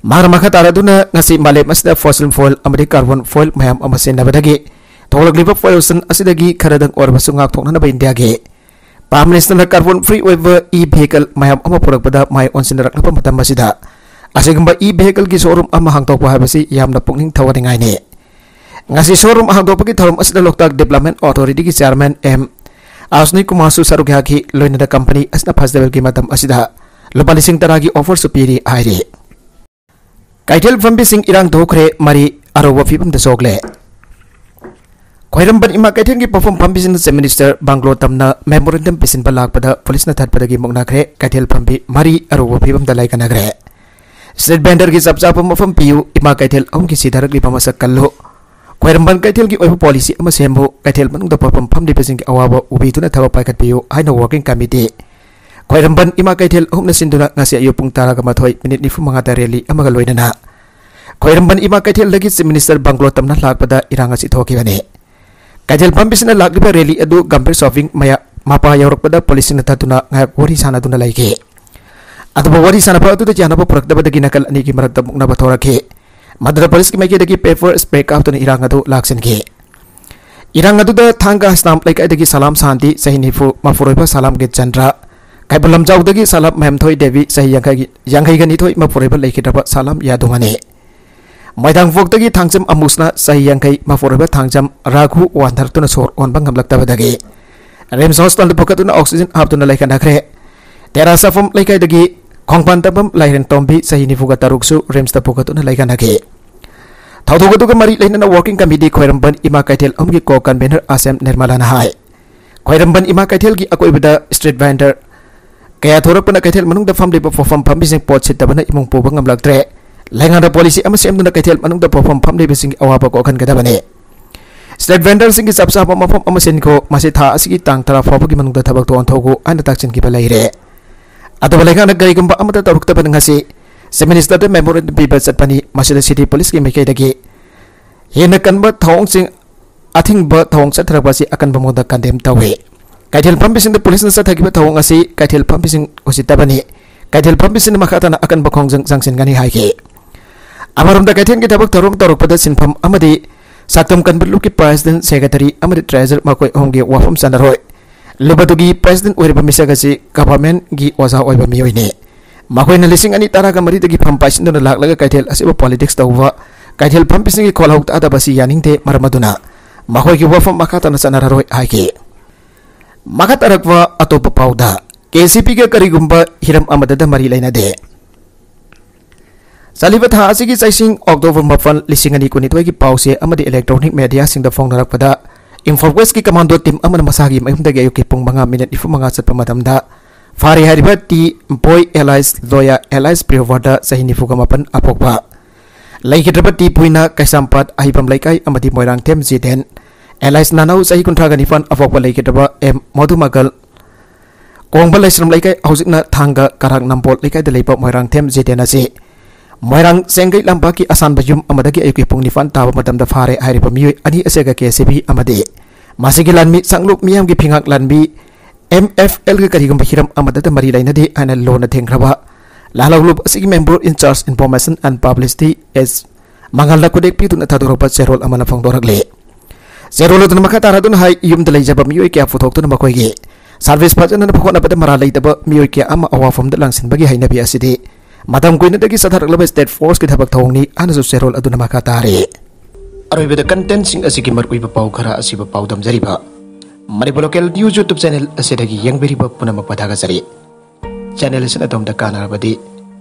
ꯃꯍꯥꯛꯅ ꯃꯈꯥ ꯇꯥꯔꯗꯨꯅ ꯉꯁꯤ ꯃꯥꯂꯦꯝ ꯑꯁꯤꯗ fossil fuel ꯑꯃꯗꯤ carbon fuel ꯃꯌꯥꯝ ꯑꯃ ꯁꯤꯖꯤꯟꯅꯕꯗꯒꯤ ꯊꯣꯛꯂꯛꯂꯤꯕ pollution ꯑꯁꯤꯗꯒꯤ ꯈꯔꯗꯪ ꯑꯣꯏꯔꯕꯁꯨ ꯉꯥꯛꯊꯣꯛꯅꯅꯕ ꯏꯟꯗꯤꯌꯥꯒꯤ Prime Ministerꯅ carbon free ꯑꯣꯏꯕ e vehicle ꯃꯌꯥꯝ ꯑꯃ ꯄꯨꯔꯛꯄꯗ ꯃꯥꯏ ꯑꯣꯟꯁꯤꯟꯅꯔꯛꯂꯕ ꯃꯇꯝ ꯑꯁꯤꯗ ꯑꯁꯤꯒꯨꯝꯕ e vehicleꯒꯤ showroom ꯑꯃ ꯍꯥꯡꯗꯣꯛꯄ ꯍꯥꯏꯕꯁꯤ ꯌꯥꯝꯅ ꯄꯨꯛꯅꯤꯡ ꯊꯧꯒꯠꯅꯤꯡꯉꯥꯏꯅꯤ꯫ ꯉꯁꯤ showroom ꯍꯥꯡꯗꯣꯛꯄꯒꯤ ꯊꯧꯔꯝ ꯑꯁꯤꯗ ꯂꯣꯛꯇꯥꯛ Development Authorityꯒꯤ chairman M ꯑꯁꯅꯤ ꯀꯨꯃꯥꯔꯁꯨ ꯁꯔꯨꯛ ꯌꯥꯈꯤ꯫ ꯂꯣꯏꯅꯅ company ꯑꯁꯤꯅ festivalꯒꯤ ꯃꯇꯝ ꯑꯁꯤꯗ ꯂꯨꯄꯥ ꯂꯤꯁꯤꯡ ꯇꯔꯥꯒꯤ offerꯁꯨ ꯄꯤꯔꯤ ꯍꯥꯏꯔꯤ꯫ ꯀꯩꯊꯦꯜ ꯐꯝꯕꯤꯁꯤꯡ ꯏꯔꯥꯡ ꯊꯣꯛꯈ꯭ꯔꯦ, ꯃꯔꯤ ꯑꯔꯧꯕ ꯐꯤꯕꯝꯗ ꯁꯣꯛꯂꯦ꯫ ꯈ꯭ꯋꯥꯏꯔꯝꯕꯟ ꯏꯃꯥ ꯀꯩꯊꯦꯜꯒꯤ ꯄꯣꯠꯐꯝ ꯐꯝꯕꯤꯁꯤꯡꯅ Chief Minister ꯕꯪꯒ꯭ꯂꯣ ꯇꯝꯅ memorandum ꯄꯤꯁꯤꯟꯕ ꯂꯥꯛꯄꯗ ꯄꯨꯂꯤꯁꯅ ꯊꯠꯄꯗꯒꯤ ꯃꯨꯛꯅꯈ꯭ꯔꯦ꯫ ꯀꯩꯊꯦꯜ ꯐꯝꯕꯤ ꯃꯔꯤ ꯑꯔꯧꯕ ꯐꯤꯕꯝꯗ ꯂꯩꯀꯅꯈ꯭ꯔꯦ꯫ Street vendorꯒꯤ ꯆꯞ ꯆꯥꯕ ꯃꯐꯝ ꯄꯤꯌꯨ, ꯏꯃꯥ ꯀꯩꯊꯦꯜ ꯑꯍꯨꯝꯒꯤ ꯁꯤꯊꯔꯛꯂꯤꯕ ꯃꯁꯛ ꯀꯜꯂꯨ, ꯈ꯭ꯋꯥꯏꯔꯝꯕꯟ ꯀꯩꯊꯦꯜꯒꯤ ꯑꯣꯏꯕ policy ꯑꯃ ꯁꯦꯝꯃꯨ, ꯀꯩꯊꯦꯜ ꯃꯅꯨꯡꯗ ꯄꯣꯠꯐꯝ ꯐꯝꯂꯤꯕꯁꯤꯡꯒꯤ ꯑꯋꯥꯕ ꯎꯕꯤꯗꯨꯅ ꯊꯕꯛ ꯄꯥꯏꯈꯠꯄꯤꯌꯨ ꯍꯥꯏꯅ working committee ꯈ꯭ꯋꯥꯏꯔꯝꯕꯟ ꯏꯃꯥ ꯀꯩꯊꯦꯜ ꯑꯍꯨꯝꯅ ꯁꯤꯟꯗꯨꯅ ꯉꯁꯤ ꯑꯌꯨꯛ ꯄꯨꯡ ꯇꯔꯥꯒ ꯃꯥꯊꯣꯏ minute ꯅꯤꯐꯨ ꯃꯉꯥꯗ rally ꯑꯃꯒ ꯂꯣꯏꯅꯅ ꯈ꯭ꯋꯥꯏꯔꯝꯕꯟ ꯏꯃꯥ ꯀꯩꯊꯦꯜꯗꯒꯤ Chief Minister ꯕꯪꯒ꯭ꯂꯣ ꯇꯝꯅ ꯂꯥꯛꯄꯗ ꯏꯔꯥꯡ ꯑꯁꯤ ꯊꯣꯛꯈꯤꯕꯅꯤ꯫ ꯀꯩꯊꯦꯜ ꯐꯝꯕꯤꯁꯤꯡꯅ ꯂꯥꯛꯂꯤꯕ rally ꯑꯗꯨ ꯒꯝꯚꯤꯔ ꯁꯣꯄꯤꯡ ꯃꯌꯥ ꯃꯄꯥ ꯌꯧꯔꯛꯄꯗ ꯄꯨꯂꯤꯁꯁꯤꯡꯅ ꯊꯠꯇꯨꯅ ꯉꯥꯏꯍꯥꯛ ꯋꯥꯔꯤ ꯁꯥꯟꯅꯗꯨꯅ ꯂꯩꯈꯤ꯫ ꯑꯗꯨꯕꯨ ꯋꯥꯔꯤ ꯁꯥꯟꯅꯕ ꯑꯗꯨꯗ ꯌꯥꯅꯕ ꯄꯨꯔꯛꯇꯕꯗꯒꯤ ꯅꯥꯀꯜ ꯑꯅꯤꯒꯤ ꯃꯔꯛꯇ ꯃꯨꯛꯅꯕ ꯊꯣꯔꯛꯈꯤ꯫ ꯃꯗꯨꯗ ꯄꯨꯂꯤꯁꯀꯤ ꯃꯥꯏꯀꯩꯗꯒꯤ pepper spray ꯀꯥꯞꯇꯨꯅ ꯏꯔꯥꯡ ꯑꯗꯨ ꯂꯥꯛꯁꯤꯟꯈꯤ꯫ ꯏꯔꯥꯡ ꯑꯗꯨꯗ ꯊꯥꯡꯒ ꯍꯁꯅꯥꯝ ꯂꯩꯀꯥꯏꯗꯒꯤ ꯁꯂꯥꯝ ꯁꯥꯟꯇꯤ, ꯆꯍꯤ ꯅꯤꯐꯨ, ꯃꯄꯨꯔꯣꯏꯕ ꯁꯂꯥꯝꯒꯤ ꯆꯟꯗ꯭ꯔ, ꯀꯩꯕꯨꯜ ꯂꯝꯖꯥꯎꯗꯒꯤ ꯁꯂꯥꯝ ꯃꯌꯥꯝꯊꯣꯏ ꯗꯦꯕꯤ, ꯆꯍꯤ ꯌꯥꯡꯈꯩꯒꯤ, ꯌꯥꯡꯈꯩꯒ ꯅꯤꯊꯣꯏ, ꯃꯄꯨꯔꯣꯏꯕ ꯂꯩꯈꯤꯗ꯭ꯔꯕ ꯁꯂꯥꯝ ꯌꯥꯗꯨꯃꯅꯤ꯫ ꯃꯣꯏꯔꯥꯡ ꯋꯥꯔꯗꯇꯒꯤ ꯊꯥꯡꯖꯝ ꯑꯃꯨꯁꯅ ꯆꯍꯤ ꯌꯥꯡꯈꯩ ꯃꯄꯨꯔꯣꯏꯕ ꯊꯥꯡꯖꯝ ꯔꯥꯘꯨ ꯋꯥꯟꯊꯔꯛꯇꯨꯅ ꯁꯣꯔ ꯍꯣꯟꯕ ꯉꯝꯂꯛꯇꯕꯗꯒꯤ ꯔꯤꯝꯁ ꯍꯣꯁꯄꯤꯇꯥꯜꯗ ꯄꯨꯈꯠꯇꯨꯅ ꯑꯣꯛꯁꯤꯖꯦꯟ ꯍꯥꯞꯇꯨꯅ ꯂꯩꯈꯠꯅꯈ꯭ꯔꯦ꯫ ꯇꯦꯔꯥ ꯁꯥꯐꯝ ꯂꯩꯀꯥꯏꯗꯒꯤ ꯈꯣꯡꯄꯥꯟ ꯇꯝꯐꯝ ꯂꯥꯏꯔꯦꯟ ꯇꯣꯝꯕꯤ ꯆꯍꯤ ꯅꯤꯐꯨꯒ ꯇꯔꯨꯛꯁꯨ ꯔꯤꯝꯁꯇ ꯄꯨꯈꯠꯇꯨꯅ ꯂꯩꯈꯠꯅꯈꯤ꯫ ꯊꯧꯗꯣꯛ ꯑꯗꯨꯒ ꯃꯔꯤ ꯂꯩꯅꯅ ꯋꯥꯔꯀꯤꯡ ꯀꯃꯤꯇꯤ ꯈ꯭ꯋꯥꯏꯔꯝꯕꯟ ꯏꯃꯥ ꯀꯩꯊꯦꯜ ꯑꯍꯨꯝꯒꯤ ꯀꯣ ꯀꯟꯚꯦꯅꯔ ꯑꯁꯦꯝ ꯅꯤꯔꯃꯂꯥꯅ ꯍꯥꯏ, ꯈ꯭ꯋꯥꯏꯔꯝꯕꯟ ꯏꯃꯥ ꯀꯩꯊꯦꯜꯒꯤ ꯑꯀꯣꯏꯕꯗ ꯁ꯭ꯇ꯭ꯔꯤꯠ ꯚꯦꯟꯗꯔ ꯀꯌꯥ ꯊꯣꯔꯛꯄꯅ ꯀꯩꯊꯦꯜ ꯃꯅꯨꯡꯗ ꯐꯝꯂꯤꯕ ꯄꯣꯠꯐꯝ ꯐꯝꯕꯤꯁꯤꯡ ꯄꯣꯠ ꯁꯤꯠꯇꯕꯅ ꯏꯃꯨꯡ ꯄꯨꯕ ꯉꯝꯂꯛꯇ꯭ꯔꯦ꯫ ꯂꯩꯉꯥꯛꯅ ꯄꯣꯂꯤꯁꯤ ꯑꯃ ꯁꯦꯝꯗꯨꯅ ꯀꯩꯊꯦꯜ ꯃꯅꯨꯡꯗ ꯄꯣꯠꯐꯝ ꯐꯝꯂꯤꯕꯁꯤꯡꯒꯤ ꯑꯋꯥꯕ ꯀꯣꯛꯍꯟꯒꯗꯕꯅꯤ꯫ ꯁ꯭ꯇ꯭ꯔꯤꯠ ꯚꯦꯟꯗꯔꯁꯤꯡꯒꯤ ꯆꯞ ꯆꯥꯕ ꯃꯐꯝ ꯑꯃ ꯁꯤꯟꯈꯣ, ꯃꯁꯤ ꯊꯥ ꯑꯁꯤꯒꯤ ꯇꯥꯡ ꯇꯔꯥ ꯐꯥꯎꯕꯒꯤ ꯃꯅꯨꯡꯗ ꯊꯕꯛ ꯇꯧꯍꯟꯊꯣꯛꯎ ꯍꯥꯏꯅ ꯇꯥꯛꯁꯤꯟꯈꯤꯕ ꯂꯩꯔꯦ꯫ ꯑꯗꯨꯕꯨ ꯂꯩꯉꯥꯛꯅ ꯀꯔꯤꯒꯨꯝꯕ ꯑꯃꯠꯇ ꯇꯧꯔꯛꯇꯕꯅ ꯉꯁꯤ ꯆꯤꯐ ꯃꯤꯅꯤꯁꯇꯔꯗ ꯃꯦꯃꯣꯔꯦꯟꯗꯝ ꯄꯤꯕ ꯆꯠꯄꯅꯤ꯫ ꯃꯁꯤꯗ ꯁꯤꯇꯤ ꯄꯨꯂꯤꯁꯀꯤ ꯃꯥꯏꯀꯩꯗꯒꯤ ꯍꯦꯟꯅ ꯀꯟꯕ ꯊꯧꯑꯣꯡꯁꯤꯡ, ꯑꯊꯤꯡꯕ ꯊꯧꯑꯣꯡ ꯆꯠꯊꯔꯛꯄ ꯑꯁꯤ ꯑꯀꯟꯕ ꯃꯑꯣꯡꯗ ꯀꯟꯗꯦꯝ ꯇꯧꯏ꯫ ꯀꯩꯊꯦꯜ ꯐꯝꯕꯤꯁꯤꯡꯗ ꯄꯨꯂꯤꯁꯅ ꯆꯠꯊꯈꯤꯕ ꯊꯧꯑꯣꯡ ꯑꯁꯤ ꯀꯩꯊꯦꯜ ꯐꯝꯕꯤꯁꯤꯡ ꯎꯁꯤꯠꯇꯕꯅꯤ꯫ ꯀꯩꯊꯦꯜ ꯐꯝꯕꯤꯁꯤꯡꯅ ꯃꯈꯥ ꯇꯥꯅ ꯑꯀꯟꯕ ꯈꯣꯡꯖꯪ ꯆꯪꯁꯤꯟꯒꯅꯤ ꯍꯥꯏꯈꯤ꯫ ꯑꯃꯔꯣꯝꯗ ꯀꯩꯊꯦꯜꯒꯤ ꯊꯕꯛ ꯊꯧꯔꯝ ꯇꯧꯔꯛꯄꯗ ꯁꯤꯟꯐꯝ ꯑꯃꯗꯤ ꯁꯛꯇꯝ ꯀꯟꯕ ꯂꯨꯞꯀꯤ ꯄ꯭ꯔꯦꯁꯤꯗꯦꯟꯠ, ꯁꯦꯀ꯭ꯔꯦꯇꯔꯤ ꯑꯃꯗꯤ ꯇ꯭ꯔꯦꯖꯔ ꯃꯈꯣꯏ ꯑꯍꯨꯝꯒꯤ ꯋꯥꯐꯝ ꯆꯥꯟꯅꯔꯣꯏ꯫ ꯂꯨꯞ ꯑꯗꯨꯒꯤ ꯄ꯭ꯔꯦꯁꯤꯗꯦꯟꯠ ꯑꯣꯏꯔꯤꯕ ꯃꯤꯁꯛ ꯑꯁꯤ ꯒꯚꯔꯟꯃꯦꯟꯠꯀꯤ ꯑꯣꯖꯥ ꯑꯣꯏꯕ ꯃꯤꯑꯣꯏꯅꯤ꯫ ꯃꯈꯣꯏꯅ ꯂꯤꯁꯤꯡ ꯑꯅꯤ ꯇꯔꯥꯒ ꯃꯔꯤꯗꯒꯤ ꯐꯝ ꯄꯥꯏꯁꯤꯟꯗꯨꯅ ꯂꯥꯛꯂꯒ ꯀꯩꯊꯦꯜ ꯑꯁꯤꯕꯨ ꯄꯣꯂꯤꯇꯤꯛꯁ ꯇꯧꯕ, ꯀꯩꯊꯦꯜ ꯐꯝꯕꯤꯁꯤꯡꯒꯤ ꯈꯣꯜꯍꯧ ꯇꯥꯗꯕ ꯑꯁꯤ ꯌꯥꯅꯤꯡꯗꯦ, ꯃꯔꯝ ꯑꯗꯨꯅ ꯃꯈꯣꯏꯒꯤ ꯋꯥꯐꯝ ꯃꯈꯥ ꯇꯥꯅ ꯆꯠꯅꯔꯔꯣꯏ ꯍꯥꯏꯈꯤ꯫ ꯃꯈꯥ ꯇꯥꯔꯛꯄ ꯑꯇꯣꯞꯄ ꯄꯥꯎꯗ, ꯀꯦ ꯁꯤ ꯄꯤꯒ ꯀꯔꯤꯒꯨꯝꯕ ꯍꯤꯔꯝ ꯑꯃꯗꯇ ꯃꯔꯤ ꯂꯩꯅꯗꯦ꯫ ꯆꯠꯂꯤꯕ ꯊꯥ ꯑꯁꯤꯒꯤ ꯆꯩꯁꯤꯡ ꯑꯣꯛꯇꯣꯕꯔ ꯃꯥꯄꯟ, ꯂꯤꯁꯤꯡ ꯑꯅꯤ ꯀꯨꯟꯅꯤꯊꯣꯏꯒꯤ ꯄꯥꯎꯆꯦ ꯑꯃꯗꯤ ꯏꯂꯦꯛꯇ꯭ꯔꯣꯅꯤꯛ ꯃꯦꯗꯤꯌꯥꯁꯤꯡꯗ ꯐꯣꯡꯅꯔꯛꯄꯗ, ꯏꯝꯐꯥꯜ ꯋꯦꯁꯀꯤ ꯀꯃꯥꯟꯗꯣ ꯇꯤꯝ ꯑꯃꯅ ꯃꯁꯥꯒꯤ ꯃꯌꯨꯝꯗꯒꯤ ꯑꯌꯨꯛꯀꯤ ꯄꯨꯡ ꯃꯉꯥ ꯃꯤꯅꯤꯠ ꯅꯤꯐꯨ ꯃꯉꯥ ꯆꯠꯄ ꯃꯇꯝꯗ ꯐꯥꯔꯦ ꯍꯥꯏꯔꯤꯕ ꯇꯤ ꯕꯣꯏ ꯑꯦꯂꯥꯏꯁ ꯂꯣꯌꯥ ꯑꯦꯂꯥꯏꯁ ꯄ꯭ꯔꯤꯌꯣꯚꯔꯗ ꯆꯍꯤ ꯅꯤꯐꯨꯒ ꯃꯥꯄꯟ ꯑꯄꯣꯛꯄ꯫ ꯂꯩꯈꯤꯗ꯭ꯔꯕ ꯇꯤ ꯄꯨꯏꯅ ꯀꯩꯁꯥꯝꯄꯥꯠ ꯑꯍꯤꯕꯝ ꯂꯩꯀꯥꯏ ꯑꯃꯗꯤ ꯃꯣꯏꯔꯥꯡꯊꯦꯝ ꯖꯤꯗꯦꯟ ꯑꯦꯂꯥꯏꯁ ꯅꯥꯅꯧ ꯆꯍꯤ ꯀꯨꯟꯊ꯭ꯔꯥꯒ ꯅꯤꯄꯥꯟ ꯑꯄꯣꯛꯄ ꯂꯩꯈꯤꯗ꯭ꯔꯕ ꯑꯦꯝ ꯃꯣꯗꯨꯃꯒꯜ ꯀꯣꯡꯕ ꯂꯩꯁ꯭ꯔꯝ ꯂꯩꯀꯥꯏ, ꯍꯧꯖꯤꯛꯅ ꯊꯥꯡꯒ ꯀꯔꯥꯛ ꯅꯝꯕꯣꯜ ꯂꯩꯀꯥꯏꯗ ꯂꯩꯕ ꯃꯣꯏꯔꯥꯡꯊꯦꯝ ꯖꯤꯇꯦꯟ ꯑꯁꯤ ꯃꯣꯏꯔꯥꯡ ꯆꯦꯡꯒꯩ ꯂꯝꯄꯥꯛꯀꯤ ꯑꯁꯥꯟꯕ ꯌꯨꯝ ꯑꯃꯗꯒꯤ ꯑꯌꯨꯛꯀꯤ ꯄꯨꯡ ꯅꯤꯄꯥꯟ ꯇꯥꯕ ꯃꯇꯝꯗ ꯐꯥꯔꯦ ꯍꯥꯏꯔꯤꯕ ꯃꯤꯑꯣꯏ ꯑꯅꯤ ꯑꯁꯤꯒ ꯀꯦ ꯁꯤ ꯕꯤ ꯑꯃꯗꯤ ꯃꯁꯤꯒꯤ ꯂꯥꯟꯃꯤ ꯁꯪꯂꯨꯞ ꯃꯤꯌꯥꯝꯒꯤ ꯐꯤꯉꯥꯛ ꯂꯥꯟꯃꯤ ꯑꯦꯝ ꯑꯦꯐ ꯑꯦꯜꯒ ꯀꯔꯤꯒꯨꯝꯕ ꯍꯤꯔꯝ ꯑꯃꯗꯇ ꯃꯔꯤ ꯂꯩꯅꯗꯦ ꯍꯥꯏꯅ ꯂꯣꯟꯅ ꯊꯦꯡꯈ꯭ꯔꯕ ꯂꯥꯜꯍꯧꯂꯨꯞ ꯑꯁꯤꯒꯤ member in charge information and publicity ꯑꯦꯁ ꯃꯉꯥꯜꯅ ꯈꯨꯗꯦꯛ ꯄꯤꯗꯨꯅ ꯊꯥꯗꯣꯔꯛꯄ ꯆꯦꯔꯣꯜ ꯑꯃꯅ ꯐꯣꯡꯗꯣꯔꯛꯂꯤ꯫ ꯆꯦꯔꯣꯜ ꯑꯗꯨꯅ ꯃꯈꯥ ꯇꯥꯔꯗꯨꯅ ꯍꯥꯏ, ꯌꯨꯝꯗ ꯂꯩꯖꯕ ꯃꯤꯑꯣꯏ ꯀꯌꯥ ꯄꯨꯊꯣꯛꯇꯨꯅ ꯃꯈꯣꯏꯒꯤ service ꯐꯖꯅꯅꯕ ꯍꯣꯠꯅꯕꯗ ꯃꯔꯥꯜ ꯂꯩꯇꯕ ꯃꯤꯑꯣꯏ ꯀꯌꯥ ꯑꯃ ꯑꯋꯥꯐꯝꯗ ꯂꯥꯡꯁꯤꯟꯕꯒꯤ ꯍꯩꯅꯕꯤ ꯑꯁꯤꯗꯤ ꯃꯇꯝ ꯀꯨꯏꯅꯗꯒꯤ ꯆꯠꯊꯔꯛꯂꯕ state force ꯀꯤ ꯊꯕꯛ ꯊꯧꯑꯣꯡꯅꯤ ꯍꯥꯏꯅꯁꯨ ꯆꯦꯔꯣꯜ ꯑꯗꯨꯅ ꯃꯈꯥ ꯇꯥꯔꯤ꯫ ꯑꯔꯣꯏꯕꯗ content ꯁꯤꯡ ꯑꯁꯤꯒꯤ ꯃꯔꯨꯑꯣꯏꯕ ꯄꯥꯎ ꯈꯔ ꯑꯁꯤꯕꯨ ꯄꯥꯎꯗꯝꯖꯔꯤꯕ Manipur Local News YouTube channel ꯑꯁꯤꯗꯒꯤ ꯌꯦꯡꯕꯤꯔꯤꯕ ꯄꯨꯝꯅꯃꯛꯄꯨ ꯊꯥꯒꯠꯆꯔꯤ꯫ Channel ꯑꯁꯤꯅ ꯑꯗꯣꯝꯗ ꯀꯥꯟꯅꯔꯕꯗꯤ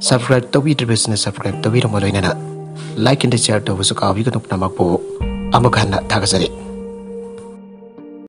subscribe ꯇꯧꯕꯤꯗ꯭ꯔꯤꯕꯁꯤꯅ subscribe ꯇꯧꯕꯤꯔꯝꯕ ꯂꯣꯏꯅꯅ like and share ꯇꯧꯕꯁꯨ ꯀꯥꯎꯕꯤꯒꯅꯨ꯫ ꯄꯨꯝꯅꯃꯛꯄꯨ ꯑꯃꯨꯛ ꯍꯟꯅ ꯊꯥꯒꯠꯆꯔꯤ꯫